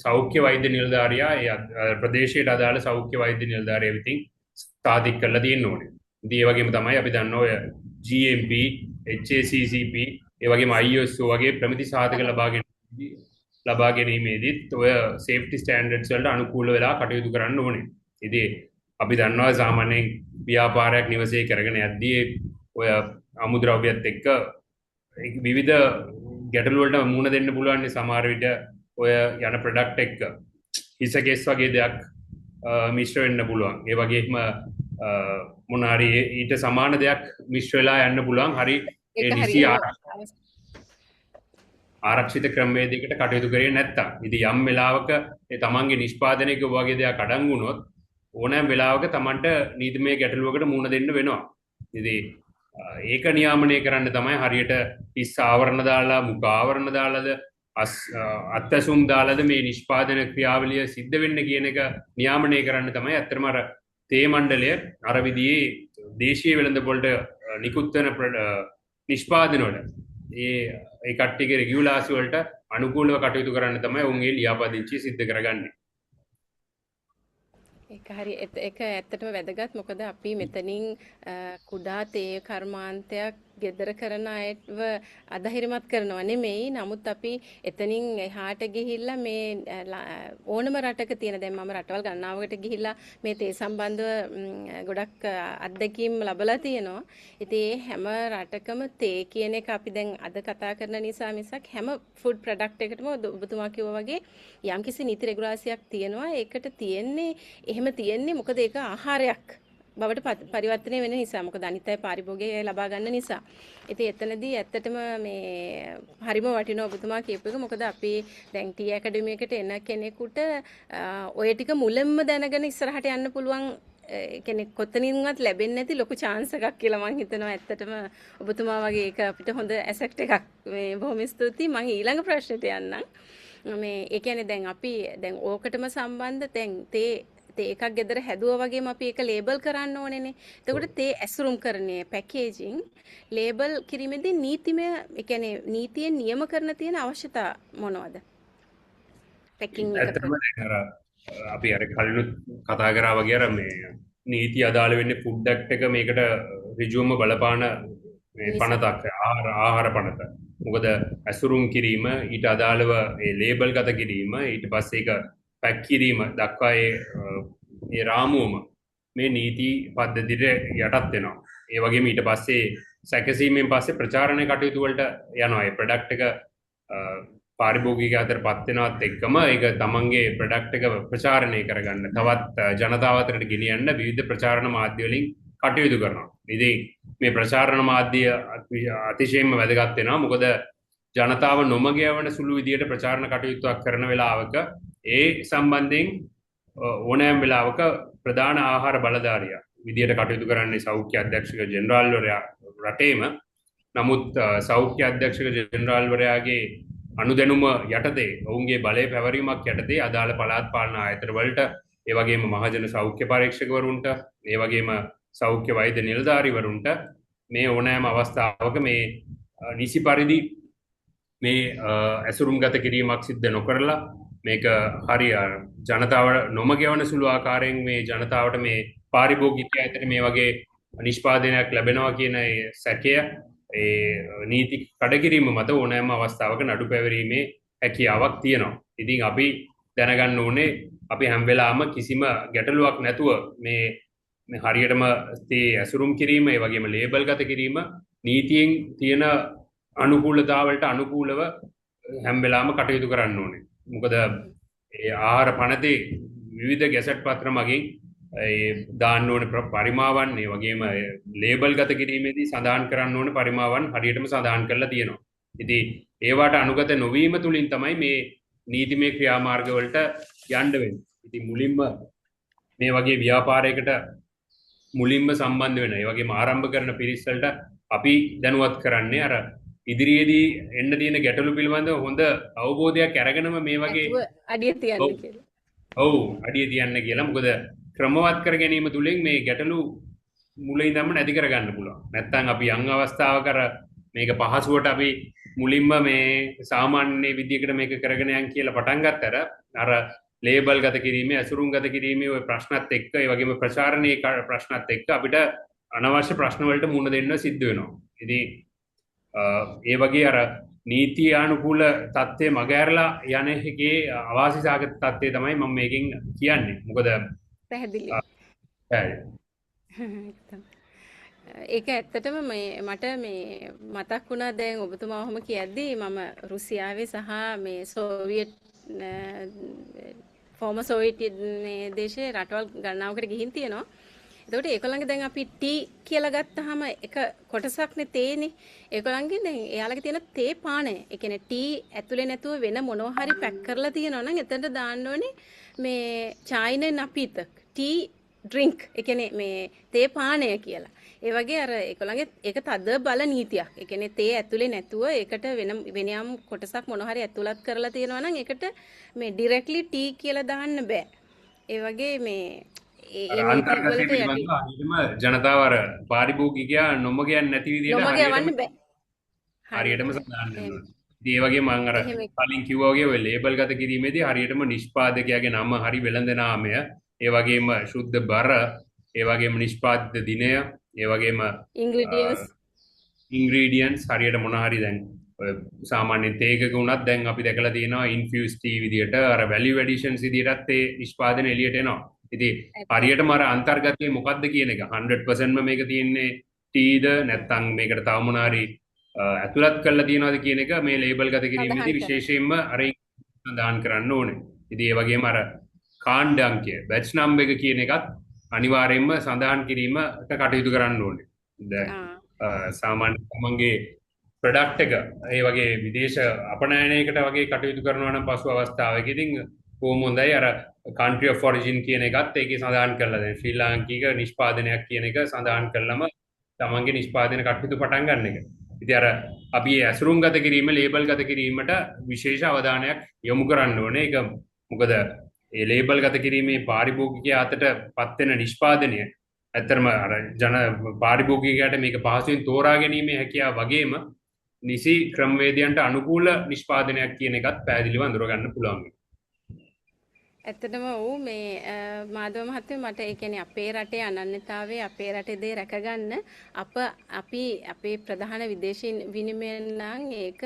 සෞඛ්‍ය වෛද්‍ය නිලධාරියා ඒ ප්‍රදේශයට අදාළ සෞඛ්‍ය වෛද්‍ය නිලධාරියා විසින් සාතික් කරලා තියෙන්න ඕනේ. ඉතින් ඒ වගේම තමයි අපි දන්න ඔය GMP, HACCP ඒ වගේම ISO වගේ ප්‍රමිති සහතික ලබා ගැනීමේදීත් ඔය සේෆ්ටි ස්ටෑන්ඩඩ්ස් වලට අනුකූල වෙලා කටයුතු කරන්න ඕනේ. ඉතින් අපි දන්නවා සාමාන්‍යයෙන් ව්‍යාපාරයක් නිවසේ කරගෙන යද්දී ඔය අමුද්‍රව්‍යත් එක්ක විවිධ ගැටලු වලට මුහුණ දෙන්න පුළුවන්. සමහර විට ඔය යන ප්‍රොඩක්ට් එක්ක හිස කෙස් වගේ දෙයක් මිශ්‍ර වෙන්න පුළුවන්. ඒ වගේම මොන හරි ඊට සමාන දෙයක් මිශ්‍ර වෙලා යන්න පුළුවන්. හරි ඒ නිසි ආරක්ෂිත ක්‍රමවේදයකට කටයුතු කරේ නැත්තම්. ඉතින් යම් වෙලාවක ඒ තමන්ගේ නිෂ්පාදනයක වගේ දෙයක් අඩංගු වුණොත් ඕනෑම වෙලාවක තමන්ට නීතිමය ගැටලුවකට මුහුණ දෙන්න වෙනවා. ඉතින් ඒක නියාමනය කරන්න තමයි හරියට හිස් ආවරණ දාලා, මුඛ ආවරණ දාලාද, අත්ඇසුම් දාලාද මේ නිෂ්පාදන ක්‍රියාවලිය සිද්ධ වෙන්න කියන එක නියාමනය කරන්න තමයි ඇත්තටම අර තේ මණ්ඩලය අර විදිහේ දේශීය වෙළඳපොළට නිකුත් වෙන නිෂ්පාදන වල ඒ ඒ කට්ටියගේ රෙගියුලාසි වලට අනුකූලව කටයුතු කරන්න තමයි ඔවුන් ඒ ලියාපදිංචිය සිද්ධ කරගන්නේ. ඒක හරි, ඒක ඇත්තටම වැදගත්. මොකද අපි මෙතනින් කුඩා තේ කර්මාන්තයක් ගෙදර කරන අයව අධෛර්යමත් කරනවා නෙමෙයි. නමුත් අපි එතනින් එහාට ගිහිල්ලා මේ ඕනම රටක තියෙන, දැන් මම රටවල් ගණනාවකට ගිහිල්ලා මේ තේ සම්බන්ධව ගොඩක් අත්දැකීම් ලබලා තියෙනවා. ඉතින් ඒ හැම රටකම තේ කියන එක අපි දැන් අද කතා කරන නිසා මිසක් හැම ෆුඩ් ප්‍රොඩක්ට් එකටම ඔබතුමා කිව්වා වගේ යම්කිසි නීති රෙගුලාසියක් තියෙනවා. ඒකට තියෙන්නේ, එහෙම තියෙන්නේ මොකද ඒක ආහාරයක් බවට පරිවර්තනය වෙන නිසා. මොකද අනිත් අය පාරිභෝගිකය ලබා ගන්න නිසා. ඉතින් එතනදී ඇත්තටම මේ හරිම වටිනවා ඔබතුමා කියපු එක. මොකද අපි දැන් ටී ඇකඩමි එකට එන කෙනෙකුට ඔය ටික මුලින්ම දැනගෙන ඉස්සරහට යන්න පුළුවන්, ඒ කියන්නේ කොතනින්වත් ලැබෙන්නේ නැති ලොකු චාන්ස් එකක් කියලා මං හිතනවා. ඇත්තටම ඔබතුමා වගේ ඒක අපිට හොඳ ඇසෙට් එකක්. මේ බොහොම ස්තුතියි. මං ඊළඟ ප්‍රශ්නෙට යන්නම්. මේ ඒ කියන්නේ දැන් අපි දැන් ඕකටම සම්බන්ධ දැන් තේ එකක් ගෙදර හැදුවා වගේම අපි ඒක ලේබල් කරන්න ඕනේනේ. එතකොට තේ ඇසුරුම් කරන්නේ පැකේජින් ලේබල් කිරීමේදී නීතිමය, ඒ කියන්නේ නීතියෙන් නියම කරන තියෙන අවශ්‍යතා මොනවද? පැකින් එක ඇත්තටම දැන් අර අපි අර කලිනුත් කතා කරා වගේ අර මේ නීති අදාළ වෙන්නේ ෆුඩ් ඇක්ට් එක මේකට ඍජුවම බලපාන මේ පනතක්, ආහාර පනත. මොකද ඇසුරුම් කිරීම, ඊට අදාළව ඒ ලේබල් ගත කිරීම, ඊට පස්සේ ඒක පැක් කිරීම දක්වා ඒ රාමුවම මේ නීති පද්ධතියට යටත් වෙනවා. ඒ වගේම ඊට පස්සේ සැකසීමෙන් පස්සේ ප්‍රචාරණය කටයුතු වලට යනවා. ඒ ප්‍රොඩක්ට් එක පාරිභෝගික අතර පත් වෙනවත් එක්කම ඒක තමන්ගේ ප්‍රොඩක්ට් එක ප්‍රචාරණය කරගන්න, තවත් ජනතාව අතරට ගෙනියන්න විවිධ ප්‍රචාරණ මාධ්‍ය වලින් කටයුතු කරනවා. ඉතින් මේ ප්‍රචාරණ මාධ්‍ය අතිශයින්ම වැදගත් වෙනවා. මොකද ජනතාව නොමග යවන සුළු විදියට ප්‍රචාරණ කටයුත්තක් කරන වෙලාවක ඒ සම්බන්ධයෙන් ඕනෑම වෙලාවක ප්‍රධාන ආහාර බලධාරියා විදියට කටයුතු කරන්නේ සෞඛ්‍ය අධ්‍යක්ෂක ජෙනරාල්වරයා රටේම. නමුත් සෞඛ්‍ය අධ්‍යක්ෂක ජෙනරාල්වරයාගේ අනුදැනුම යටතේ, ඔවුන්ගේ බලය පැවරීමක් යටතේ අදාළ පළාත් පාලන ආයතන වලට, ඒ වගේම මහජන සෞඛ්‍ය පරීක්ෂකවරුන්ට, ඒ වගේම සෞඛ්‍ය වෛද්‍ය නිලධාරීවරුන්ට මේ ඕනෑම අවස්ථාවක මේ නිසි පරිදි මේ ඇසුරුම්ගත කිරීමක් සිද්ධ නොකරලා මේක හරි ජනතාව නොමග යවන සුළු ආකාරයෙන් මේ ජනතාවට මේ පාරිභෝගිකයා අතර මේ වගේ නිෂ්පාදනයක් ලැබෙනවා කියන ඒ සැකය, ඒ නීති කඩකිරීම මත ඕනෑම අවස්ථාවක නඩු පැවරීමේ හැකියාවක් තියෙනවා. ඉතින් අපි දැනගන්න ඕනේ අපි හැම වෙලාවම කිසිම ගැටලුවක් නැතුව මේ හරියටම තේ ඇසුරුම් කිරීම, ඒ වගේම ලේබල් ගත කිරීම නීතියෙන් තියෙන අනුකූලතාවලට අනුකූලව හැම වෙලාවම කටයුතු කරන්න ඕනේ. මොකද ඒ ආහාර පනතේ විවිධ ගැසට් පත්‍ර මගින් ඒ දාන්න ඕන පරිමාවන්, ඒ වගේම ලේබල් ගත කිරීමේදී සඳහන් කරන්න ඕන පරිමාවන් හරියටම සඳහන් කරලා තියෙනවා. ඉතින් ඒවට අනුගත නොවීම තුලින් තමයි මේ නීතිමය ක්‍රියාමාර්ග වලට යන්න වෙන්නේ. ඉතින් මුලින්ම මේ වගේ ව්‍යාපාරයකට මුලින්ම සම්බන්ධ වෙන, ඒ වගේම ආරම්භ කරන පිරිස් වලට අපි දැනුවත් කරන්නේ අර ඉදිරියේදී එන්න තියෙන ගැටලු පිළිබඳව හොඳ අවබෝධයක් අරගෙනම මේ වගේ අඩිය තියන්න කියලා. ඔව්, අඩිය තියන්න කියලා. මොකද ක්‍රමවත් කර ගැනීම තුලින් මේ ගැටලු මුලින් ඉඳන්ම නැති කරගන්න පුළුවන්. නැත්තම් අපි යම් අවස්ථාවක අර මේක පහසුවට අපි මුලින්ම මේ සාමාන්‍ය විදියකට මේක කරගෙන යන් කියලා පටන් ගත්තට අර ලේබල් ගත කිරීමේ, ඇසුරුම් ගත කිරීමේ ওই ප්‍රශ්නත් එක්ක, ඒ වගේම ප්‍රචාරණයේ ප්‍රශ්නත් එක්ක අපිට අනවශ්‍ය ප්‍රශ්න වලට මුහුණ දෙන්න සිද්ධ වෙනවා. ඉතින් ඒ වගේ අර නීතියානුකූල තත්ත්වය මගහැරලා යන එකේ අවාසි සහගත තත්ත්වය තමයි මම මේකෙන් කියන්නේ. මොකද පැහැදිලි. ඒක ඇත්තටම මේ මට මේ මතක් වුණා දැන් ඔබතුමා ඔහොම කියද්දි මම රුසියාවේ සහ මේ සෝවියට් ෆෝමර් සෝවියට් මේ දේශයේ රටවල් ගණනාවකට ගිහින් තියෙනවා. එතකොට ඒගොල්ලන්ගේ දැන් අපි ටී කියලා ගත්තාම එක කොටසක්නේ තේනේ. ඒගොල්ලන්ගේ දැන් එයාලගේ තියෙන තේ පානය. ඒ කියන්නේ ටී ඇතුලේ නැතුව වෙන මොනවා හරි පැක් කරලා තියෙනවා නම් එතනට දාන්න ඕනේ මේ චයින නපිතක් ටී ඩ්‍රින්ක්. ඒ කියන්නේ මේ තේ පානය කියලා. ඒ වගේ අර ඒගොල්ලන්ගේ ඒක තද බල නීතියක්. ඒ කියන්නේ තේ ඇතුලේ නැතුව ඒකට වෙන වෙනයම් කොටසක් මොන හරි ඇතුළත් කරලා තියෙනවා නම් ඒකට මේ ඩිරෙක්ට්ලි ටී කියලා දාන්න බෑ. ඒ වගේ මේ ඒ අන්තර්ගතය පිළිබඳව හරියටම ජනතාව අර පාරිභෝගිකයා නොමග යන්නේ නැති විදියට නොමග යවන්න බෑ. හරියටම සඳහන් වෙනවා. ඉතින් ඒ වගේ මම අර කලින් කිව්වා වගේ ඔය ලේබල් ගත කිරීමේදී හරියටම නිෂ්පාදකයාගේ නම හරි වෙළඳ නාමය, ඒ වගේම ශුද්ධ බර, ඒ වගේම නිෂ්පාදිත දිනය, ඒ වගේම ඉන්ග්‍රීඩියන්ට්ස් හරියට මොන හරි දැන් ඔය සාමාන්‍ය තේකක වුණත් දැන් අපි දැකලා තියෙනවා ඉන්ෆියුස් ටී විදියට අර වැලියු ඇඩිෂන්ස් විදියටත් ඒ නිෂ්පාදන එළියට එනවා. ඉතින් හරියටම අර අන්තර්ගතයේ මොකද්ද කියන එක 100%ම මේක තියෙන්නේ ටීද නැත්නම් මේකට තව මොන හරි ඇතුළත් කරලා තියෙනවද කියන එක මේ ලේබල් ගත කිරීමේදී විශේෂයෙන්ම අර සඳහන් කරන්න ඕනේ. ඉතින් ඒ වගේම අර කාණ්ඩ අංකය බැච් නම්බර් එක කියන එකත් අනිවාර්යයෙන්ම සඳහන් කිරීමට කටයුතු කරන්න ඕනේ. දැන් සාමාන්‍ය තමන්ගේ ප්‍රොඩක්ට් එක ඒ වගේ විදේශ අපනයනයකට වගේ කටයුතු කරනවා නම් පසු අවස්ථාවක ඉතින් කොහොම හොඳයි අර country of origin කියන එකත් ඒකේ සඳහන් කරලා දැන් ශ්‍රී ලාංකික නිෂ්පාදනයක් කියන එක සඳහන් කළාම තමන්ගේ නිෂ්පාදන කටයුතු පටන් ගන්න එක. ඉතින් අර අපි ඒ ඇසුරුම් ගත කිරීම ලේබල් ගත කිරීමට විශේෂ අවධානයක් යොමු කරන්න ඕනේ. ඒක මොකද ඒ ලේබල් ගත කිරීමේ පාරිභෝගිකයා අතට පත් වෙන නිෂ්පාදනය ඇත්තටම අර ජන පාරිභෝගිකයාට මේක පහසුවෙන් තෝරා ගැනීමේ හැකියාව වගේම නිසි ක්‍රමවේදයන්ට අනුකූල නිෂ්පාදනයක් කියන එකත් පැහැදිලිව අඳුර ගන්න පුළුවන්. ඇත්තටම ඔව් මේ මාධව මහත්මයා මට ඒ කියන්නේ අපේ රටේ අනන්‍යතාවය අපේ රටේ දේ රැකගන්න අපි අපේ ප්‍රධාන විදේශ විනිමය නම් ඒක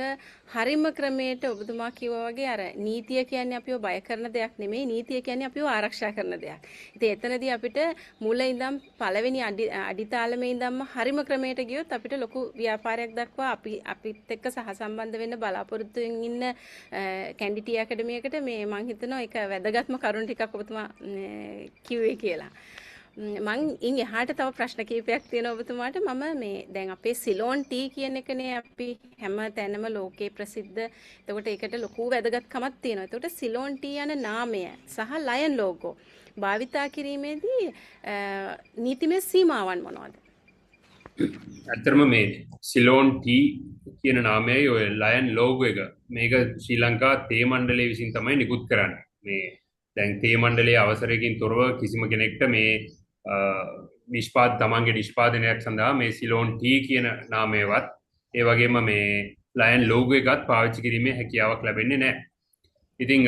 හරිම ක්‍රමයට ඔබතුමා කිව්වා වගේ අර නීතිය කියන්නේ අපිව බය කරන දෙයක් නෙමෙයි, නීතිය කියන්නේ අපිව ආරක්ෂා කරන දෙයක්. ඉතින් එතනදී අපිට මුල ඉඳන් පළවෙනි අඩිතාලමේ ඉඳන්ම හරිම ක්‍රමයට ගියොත් අපිට ලොකු ව්‍යාපාරයක් දක්වා අපිත් එක්ක සහසම්බන්ධ වෙන්න බලාපොරොත්තු වෙමින් ඉන්න කැන්ඩි ටී ඇකඩමි එකට මේ මං හිතනවා ඒක වැදගත් කරුණු ටිකක් ඔබතුමා කිව්වේ කියලා. මං ඉන් එහාට තව ප්‍රශ්න කීපයක් තියෙනවා ඔබතුමාට. මම මේ දැන් අපේ සිලෝන් ටී කියන එකනේ අපි හැම තැනම ලෝකේ ප්‍රසිද්ධ. එතකොට ඒකට ලොකු වැදගත්කමක් තියෙනවා. එතකොට සිලෝන් ටී යන නාමය සහ ලයන් ලෝගෝ භාවිතා කිරීමේදී නීතිමය සීමාවන් මොනවද? ඇත්තටම මේ සිලෝන් ටී කියන නාමයයි ඔය ලයන් ලෝගෝ එක මේක ශ්‍රී ලංකා තේ මණ්ඩලය විසින් තමයි නිකුත් කරන්නේ. මේ දැන් තේ මණ්ඩලයේ අවසරයකින් තොරව කිසිම කෙනෙක්ට මේ තමන්ගේ නිෂ්පාදනයක් සඳහා මේ සිලෝන් ටී කියන නාමයවත් ඒ වගේම මේ ලයන් ලෝගෝ එකත් පාවිච්චි කිරීමේ හැකියාවක් ලැබෙන්නේ නැහැ. ඉතින්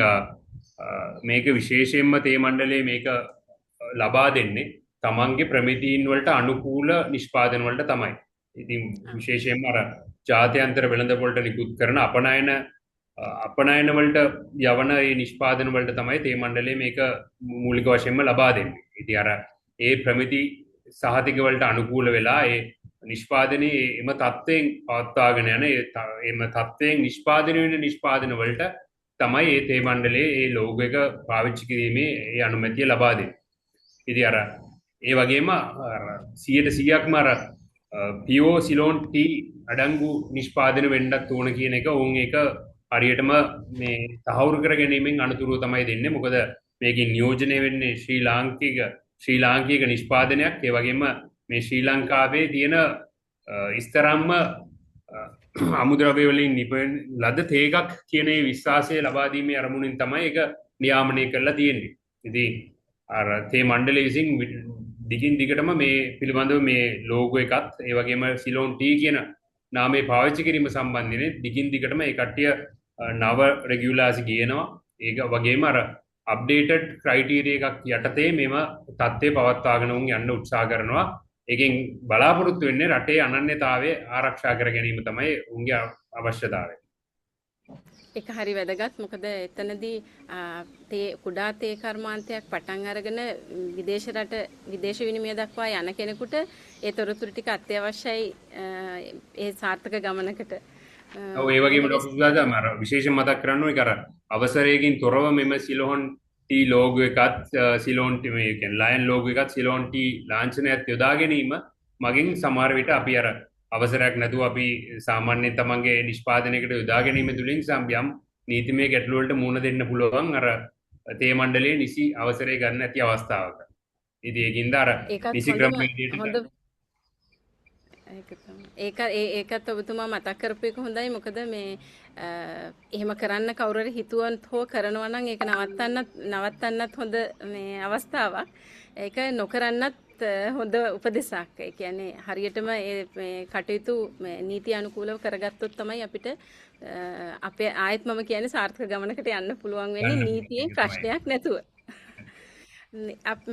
මේක විශේෂයෙන්ම තේ මණ්ඩලයේ මේක ලබා දෙන්නේ තමන්ගේ ප්‍රමිතීන් වලට අනුකූල නිෂ්පාදන වලට තමයි. ඉතින් විශේෂයෙන්ම අර ජාත්‍යන්තර වෙළඳ පොළට නිකුත් කරන අපනයන වලට යවන ඒ නිෂ්පාදන වලට තමයි තේ මණ්ඩලය මේක මූලික වශයෙන්ම ලබා දෙන්නේ. ඉතින් අර ඒ ප්‍රමිති සහතික වලට අනුකූල වෙලා ඒ නිෂ්පාදනයේ එම තත්ත්වයෙන් පවත්වාගෙන යන එම තත්ත්වයෙන් නිෂ්පාදනය වෙන නිෂ්පාදන වලට තමයි ඒ තේ මණ්ඩලයේ ඒ ලෝගෝ එක පාවිච්චි කිරීමේ ඒ අනුමැතිය ලබා දෙන්නේ. ඉතින් අර ඒ වගේම අර 100%ක්ම අර පියෝ සිලෝන් ටී අඩංගු නිෂ්පාදන වෙන්නත් ඕන කියන එක ඔවුන් ඒක හරියටම මේ තහවුරු කර ගැනීමෙන් අනතුරුව තමයි දෙන්නේ. මොකද මේකෙන් නියෝජනය වෙන්නේ ශ්‍රී ලාංකික නිෂ්පාදනයක්. ඒ වගේම මේ ශ්‍රී ලංකාවේ තියෙන ඉස්තරම්ම අමුද්‍රව්‍ය වලින් නිපැන් ලද තේ එකක් කියන ඒ විශ්වාසය ලබා දීමේ අරමුණින් තමයි ඒක නියාමනය කරලා තියෙන්නේ. ඉතින් අර තේ මණ්ඩලය විසින් දිගින් දිගටම මේ පිළිබඳව මේ ලෝගෝ එකත් ඒ වගේම සිලෝන් ටී කියන නාමය පාවිච්චි කිරීම සම්බන්ධයෙන් දිගින් දිගටම ඒ කට්ටිය නව රෙගියුලාසි ගේනවා. ඒක වගේම අර අප්ඩේටඩ් ක්‍රයිටීරියා එකක් යටතේ මෙම තත්ත්වය පවත්වාගෙන උන් යන්න උත්සාහ කරනවා. ඒකෙන් බලාපොරොත්තු වෙන්නේ රටේ අනන්‍යතාවය ආරක්ෂා කර ගැනීම තමයි උන්ගේ අවශ්‍යතාවය. ඒක හරි වැදගත්. මොකද එතනදී තේ කුඩා තේ කර්මාන්තයක් පටන් අරගෙන විදේශ රට විදේශ විනිමය දක්වා යන කෙනෙකුට ඒ තොරතුරු ටික අත්‍යවශ්‍යයි ඒ සාර්ථක ගමනකට. ඔව්, ඒ වගේම ඩොක්ටර් සුජාතා, අර විශේෂයෙන් මතක් කරන්න ඕනේ අර අවසරයකින් තොරව මෙම සිලෝන් ටී ලෝගෝ එකත් සිලෝන් ටී මේ කියන්නේ ලයන් ලෝගෝ එකත් සිලෝන් ටී ලාංඡනයත් යොදා ගැනීම මගින් සමහර විට අපි අර අවසරයක් නැතුව අපි සාමාන්‍යයෙන් තමන්ගේ නිෂ්පාදනයකට යොදා ගැනීම තුළින් යම් නීතිමය ගැටලු වලට මුහුණ දෙන්න පුළුවන් අර තේ මණ්ඩලයේ නිසි අවසරය ගන්න ඇති අවස්ථාවක. ඉතින් ඒකින්ද අර නිසි ක්‍රම විදියට ඒක තමයි. ඒක ඒකත් ඔබතුමා මතක් කරපු එක හොඳයි. මොකද මේ එහෙම කරන්න කවුරු හරි හිතුවොත් හෝ කරනවා නම් ඒක නවත්තන්නත් හොඳ මේ අවස්ථාවක්. ඒක නොකරන්නත් හොඳ උපදෙසක්. ඒ කියන්නේ හරියටම මේ කටයුතු මේ නීති අනුකූලව කරගත්තොත් තමයි අපිට අපේ ආයෙත් මම කියන්නේ සාර්ථක ගමනකට යන්න පුළුවන් වෙන්නේ නීතියෙන් ප්‍රශ්නයක් නැතුව.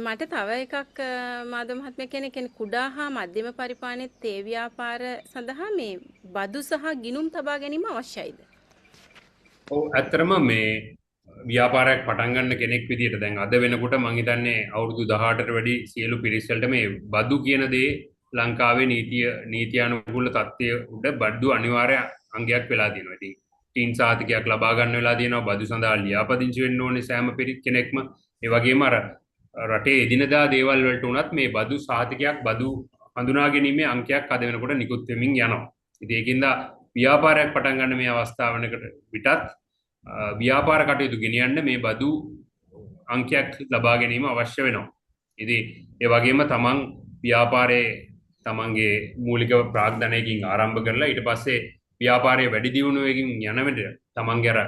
මට තව එකක් මාධව මහත්මයා කියන්නේ කුඩා හා මධ්‍යම පරිමාණයේ තේ ව්‍යාපාර සඳහා මේ බදු සහ ගිණුම් තබා ගැනීම අවශ්‍යයිද? ඔව්, ඇත්තටම මේ ව්‍යාපාරයක් පටන් ගන්න කෙනෙක් විදියට දැන් අද වෙනකොට මං හිතන්නේ අවුරුදු 18ට වැඩි සියලු පිරිස් වලට මේ බදු කියන දේ ලංකාවේ නීතියානුකූල තත්ත්වය උඩ බදු අනිවාර්ය අංගයක් වෙලා තියෙනවා. ඉතින් ටීන් සහතිකයක් ලබා ගන්න වෙලා තියෙනවා. බදු සඳහා ලියාපදිංචි වෙන්න ඕනේ සෑම පිරිස් කෙනෙක්ම. ඒ වගේම අර රටේ එදිනදා දේවල් වලට උනත් මේ බදු සහතිකයක් බදු හඳුනා ගැනීමේ අංකයක් අද වෙනකොට නිකුත් වෙමින් යනවා. ඉතින් ඒකින්ද ව්‍යාපාරයක් පටන් ගන්න මේ අවස්ථාව වෙනකොට විටත් ව්‍යාපාර කටයුතු ගෙනියන්න මේ බදු අංකයක් ලබා ගැනීම අවශ්‍ය වෙනවා. ඉතින් ඒ වගේම තමන් ව්‍යාපාරයේ තමන්ගේ මූලික ප්‍රාග්ධනයකින් ආරම්භ කරලා ඊට පස්සේ ව්‍යාපාරයේ වැඩි දියුණුවකින් යන විට තමන්ගේ අර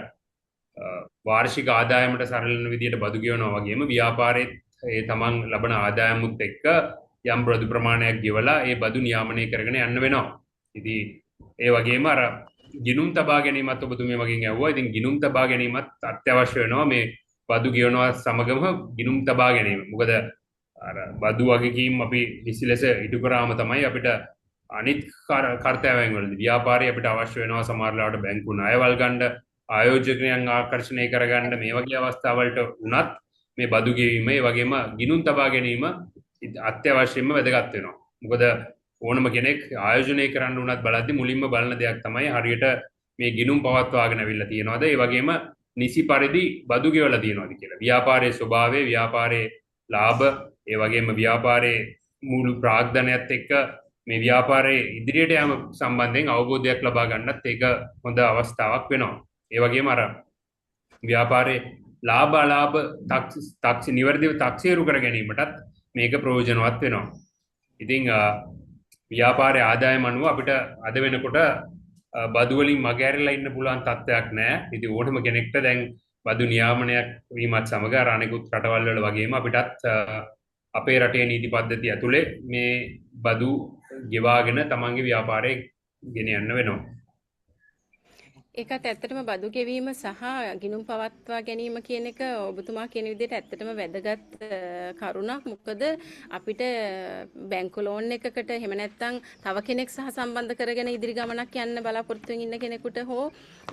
වාර්ෂික ආදායමට සරලන විදියට බදු ගෙවනවා වගේම ව්‍යාපාරයේ ඒ තමන් ලබන ආදායමුත් එක්ක යම් බදු ප්‍රමාණයක් ගෙවලා ඒ බදු නියාමනය කරගෙන යන්න වෙනවා. ඉතින් ඒ වගේම අර ගිණුම් තබා ගැනීමත් ඔබතුමිය මගෙන් ඇහුවා. ඉතින් ගිණුම් තබා ගැනීමත් අත්‍යවශ්‍ය වෙනවා මේ බදු ගෙවනවා සමගම ගිණුම් තබා ගැනීම. මොකද අර බදු වගකීම් අපි නිසි ලෙස ඉටු කරාම තමයි අපිට අනිත් කර්තව්‍යයන් වලදී ව්‍යාපාරي අපිට අවශ්‍ය වෙනවා සමහර වෙලාවට බැංකු ණයවල් ගන්න, ආයෝජකයන් ආකර්ෂණය කරගන්න මේ වගේ අවස්ථාවලට වුණත් මේ බදු ගෙවීම ඒ වගේම ගිණුම් තබා ගැනීම අත්‍යවශ්‍යයෙන්ම වැදගත් වෙනවා. මොකද ඕනම කෙනෙක් ආයෝජනය කරන්න උනත් බලද්දි මුලින්ම බලන දෙයක් තමයි හරියට මේ ගිණුම් පවත්වාගෙන අවිල්ලා තියනවාද, ඒ වගේම නිසි පරිදි බදු ගෙවලා තියනවාද කියලා. ව්‍යාපාරයේ ස්වභාවය, ව්‍යාපාරයේ ලාභ, ඒ වගේම ව්‍යාපාරයේ මුළු ප්‍රාග්ධනයත් එක්ක මේ ව්‍යාපාරයේ ඉදිරියට යාම සම්බන්ධයෙන් අවබෝධයක් ලබා ගන්නත් ඒක හොඳ අවස්ථාවක් වෙනවා. ඒ වගේම අර ව්‍යාපාරයේ ලාභ අලාභ තාක්ෂ නිවැරදිව තක්සේරු කර ගැනීමටත් මේක ප්‍රයෝජනවත් වෙනවා. ඉතින් ව්‍යාපාරයේ ආදායම අනුව අපිට අද වෙනකොට බදු වලින් මගහැරලා ඉන්න පුළුවන් තත්ත්වයක් නෑ. ඉතින් ඕනම කෙනෙක්ට දැන් බදු නියාමනයක් වීමත් සමග අර අනෙකුත් රටවල් වල වගේම අපිටත් අපේ රටේ නීති පද්ධතිය ඇතුලේ මේ බදු ගෙවාගෙන තමන්ගේ ව්‍යාපාරය ගෙන යන්න වෙනවා. ඒකත් ඇත්තටම බදු ගෙවීම සහ ගිණුම් පවත්වා ගැනීම කියන එක ඔබතුමා කියන විදිහට ඇත්තටම වැදගත් කරුණක්. මොකද අපිට බැංකු ලෝන් එකකට එහෙම නැත්නම් තව කෙනෙක් සහ සම්බන්ධ කරගෙන ඉදිරි ගමනක් යන්න බලාපොරොත්තු වෙමින් ඉන්න කෙනෙකුට හෝ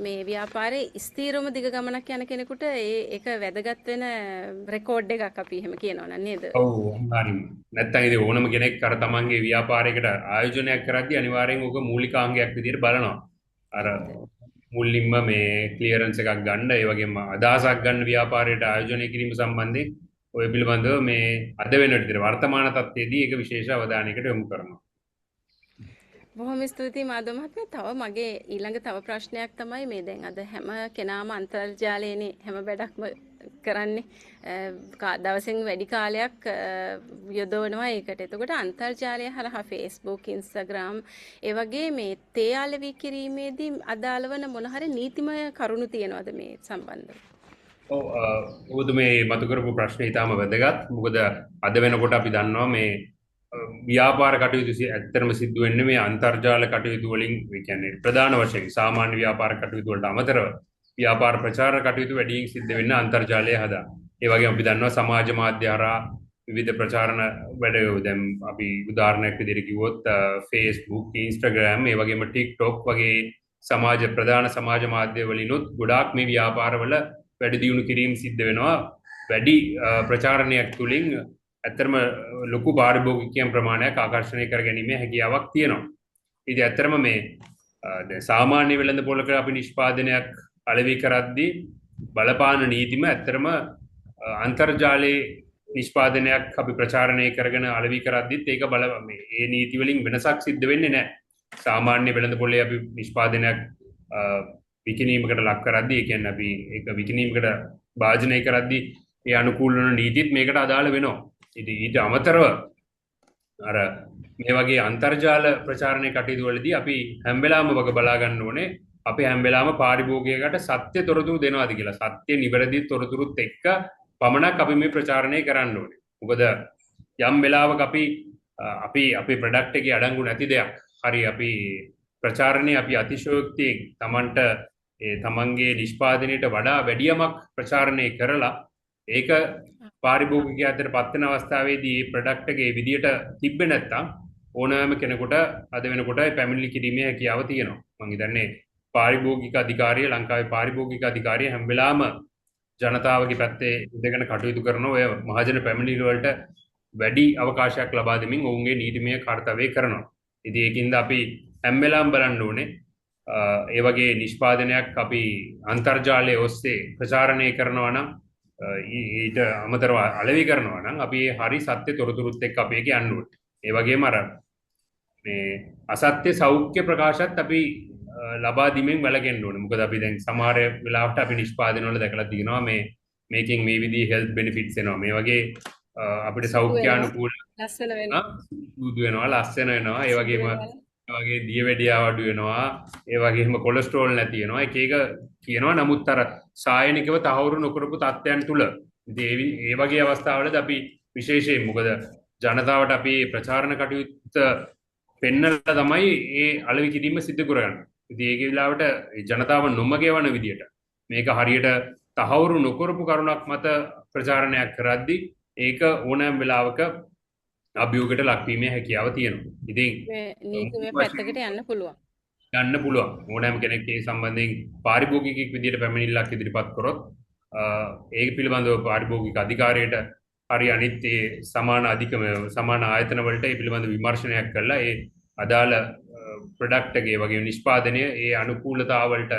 මේ ව්‍යාපාරයේ ස්ථිරවම දිග ගමනක් යන කෙනෙකුට ඒක වැදගත් වෙන රෙකෝඩ් එකක් අපි එහෙම කියනවා නම් නේද? ඔව්, අනිවාර්යයෙන්ම. නැත්නම් ඉතින් ඕනම කෙනෙක් අර තමන්ගේ ව්‍යාපාරයකට ආයෝජනයක් කරද්දී අනිවාර්යෙන් ඕක මූලික අංගයක් විදිහට බලනවා. අර මුලින්ම මේ ක්ලියරන්ස් එකක් ගන්න, ඒ වගේම අදහසක් ගන්න ව්‍යාපාරයට ආයෝජනය කිරීම සම්බන්ධයෙන් ඔය පිළිබඳව මේ අද වෙන විදිහට වර්තමාන තත්ත්වයේදී ඒක විශේෂ අවධානයකට යොමු කරනවා. බොහොම ස්තුතියි මාධව මහත්මයා. තව මගේ ඊළඟ තව ප්‍රශ්නයක් තමයි මේ දැන් අද හැම කෙනාම අන්තර්ජාලයේනේ හැම වැඩක්ම කරන්නේ. දවසෙන් වැඩි කාලයක් යොදවනවා ඒකට. එතකොට අන්තර්ජාලය හරහා Facebook, Instagram ඒ වගේ මේ තේ අලෙවි කිරීමේදී අදාළ වන මොන හරි නීතිමය කරුණු තියෙනවද මේ සම්බන්ධව? ඔව්, ඔබතුමේ මතු කරපු ප්‍රශ්නේ ඉතාම වැදගත්. මොකද අද වෙනකොට අපි දන්නවා මේ ව්‍යාපාර කටයුතු ඇත්තටම සිද්ධ වෙන්නේ මේ අන්තර්ජාල කටයුතු වලින්, ඒ කියන්නේ ප්‍රධාන වශයෙන් සාමාන්‍ය ව්‍යාපාර කටයුතු වලට අමතරව ව්‍යාපාර ප්‍රචාර කටයුතු වැඩියෙන් සිද්ධ වෙන්නේ අන්තර්ජාලය හදා. ඒ වගේම අපි දන්නවා සමාජ මාධ්‍ය හරහා විවිධ ප්‍රචාරණ වැඩ, දැන් අපි උදාහරණයක් විදිහට කිව්වොත් Facebook, Instagram, ඒ වගේම TikTok වගේ ප්‍රධාන සමාජ මාධ්‍ය වලිනුත් ගොඩාක් මේ ව්‍යාපාරවල වැඩි දියුණු කිරීම සිද්ධ වෙනවා. වැඩි ප්‍රචාරණයක් තුලින් ඇත්තටම ලොකු පාරිභෝගිකයන් ප්‍රමාණයක් ආකර්ෂණය කර ගැනීමේ හැකියාවක් තියෙනවා. ඉතින් ඇත්තටම මේ දැන් සාමාන්‍ය වෙළඳ පොළක අපි නිෂ්පාදනයක් අලෙවි කරද්දී බලපාන නීතිම ඇත්තටම අන්තර්ජාලයේ නිෂ්පාදනයක් අපි ප්‍රචාරණය කරගෙන අලෙවි කරද්දිත් ඒක බල මේ ඒ නීති වලින් වෙනසක් සිද්ධ වෙන්නේ නැහැ. සාමාන්‍ය වෙළඳ පොළේ අපි නිෂ්පාදනයක් විකිණීමකට ලක් කරද්දී, ඒ කියන්නේ අපි ඒක විකිණීමකට භාජනය කරද්දී ඒ අනුකූල වන නීතිත් මේකට අදාළ වෙනවා. ඉතින් ඊට අමතරව අර මේ වගේ අන්තර්ජාල ප්‍රචාරණය කටයුතු වලදී අපි හැම වෙලාවම වග බලා ගන්න ඕනේ අපි හැම වෙලාවම පාරිභෝගිකයාට සත්‍ය තොරතුරු දෙනවාද කියලා. සත්‍ය නිවැරදි තොරතුරුත් එක්ක පමණක් අපි මේ ප්‍රචාරණය කරන්න ඕනේ. මොකද යම් වෙලාවක අපි අපි අපේ ප්‍රොඩක්ට් එකේ අඩංගු නැති දෙයක් හරි අපි ප්‍රචාරණය අපි අතිශයෝක්තියෙන් තමන්ට ඒ තමන්ගේ නිෂ්පාදනයට වඩා වැඩියමක් ප්‍රචාරණය කරලා ඒක පාරිභෝගිකයා අතර පත් වෙන අවස්ථාවේදී මේ ප්‍රොඩක්ට් එකේ විදියට තිබ්බේ නැත්නම් ඕනෑම කෙනෙකුට අද වෙනකොට පැමිණිලි කිරීමේ හැකියාව තියෙනවා. මං හිතන්නේ පාරිභෝගික අධිකාරිය, ලංකාවේ පාරිභෝගික අධිකාරිය හැම වෙලාවම ජනතාවගේ පැත්තේ ඉඳගෙන කටයුතු කරන ඔය මහජන පැමිණිලි වලට වැඩි අවකාශයක් ලබා දෙමින් ඔවුන්ගේ නීතිමය කර්තව්‍ය කරනවා. ඉතින් ඒකින්ද අපි හැම වෙලාවම බලන්න ඕනේ ඒ වගේ නිෂ්පාදනයක් අපි අන්තර්ජාලයේ ඔස්සේ ප්‍රචාරණය කරනවා නම් ඊට අමතරව අලෙවි කරනවා නම් අපි ඒ හරි සත්‍ය තොරතුරුත් එක්ක අපි ඒක යන්න ඕනේ. ඒ වගේම අර මේ අසත්‍ය සෞඛ්‍ය ප්‍රකාශත් අපි ලබා දීමෙන් වැළකෙන්න ඕනේ. මොකද අපි දැන් සමහර වෙලාවට අපි නිෂ්පාදන වල දැකලා තියෙනවා මේ මේකෙන් මේ විදිහේ හෙල්ත් බෙනිෆිට්ස් එනවා. මේ වගේ අපිට සෞඛ්‍යානුකූල ලස්සන වෙනවා. සුදු වෙනවා, ලස්සන වෙනවා. ඒ වගේම ඒ වගේ දියවැඩියාව අඩු වෙනවා. ඒ වගේම කොලෙස්ටරෝල් නැති වෙනවා. එක එක කියනවා. නමුත් අර සායනිකව තහවුරු නොකරපු තත්ත්වයන් තුල ඉතින් ඒ වගේ අවස්ථාවලදී අපි විශේෂයෙන් මොකද ජනතාවට අපි ප්‍රචාරණ කටයුත්ත පෙන්නලා තමයි ඒ අලෙවි කිරීම සිදු කරගන්නේ. ඉතින් ඒ වෙලාවට ජනතාව නොමග යවන විදියට මේක හරියට තහවුරු නොකරපු කරුණක් මත ප්‍රචාරණයක් කරද්දී ඒක ඕනෑම වෙලාවක අභියෝගයට ලක්වීමේ හැකියාව තියෙනවා. ඉතින් නීතිමය පැත්තකට යන්න පුළුවන්. යන්න පුළුවන්. ඕනෑම කෙනෙක් ඒ සම්බන්ධයෙන් පාරිභෝගිකයෙක් විදියට පැමිණිල්ලක් ඉදිරිපත් කරොත් ඒක පිළිබඳව පාරිභෝගික අධිකාරියට හරි අනිත් ඒ සමාන අධිකම සමාන ආයතන වලට ඒ පිළිබඳ විමර්ශනයක් කරලා ඒ අදාළ ප්‍රොඩක්ට් එකේ වගේ නිෂ්පාදනය ඒ අනුකූලතාවලට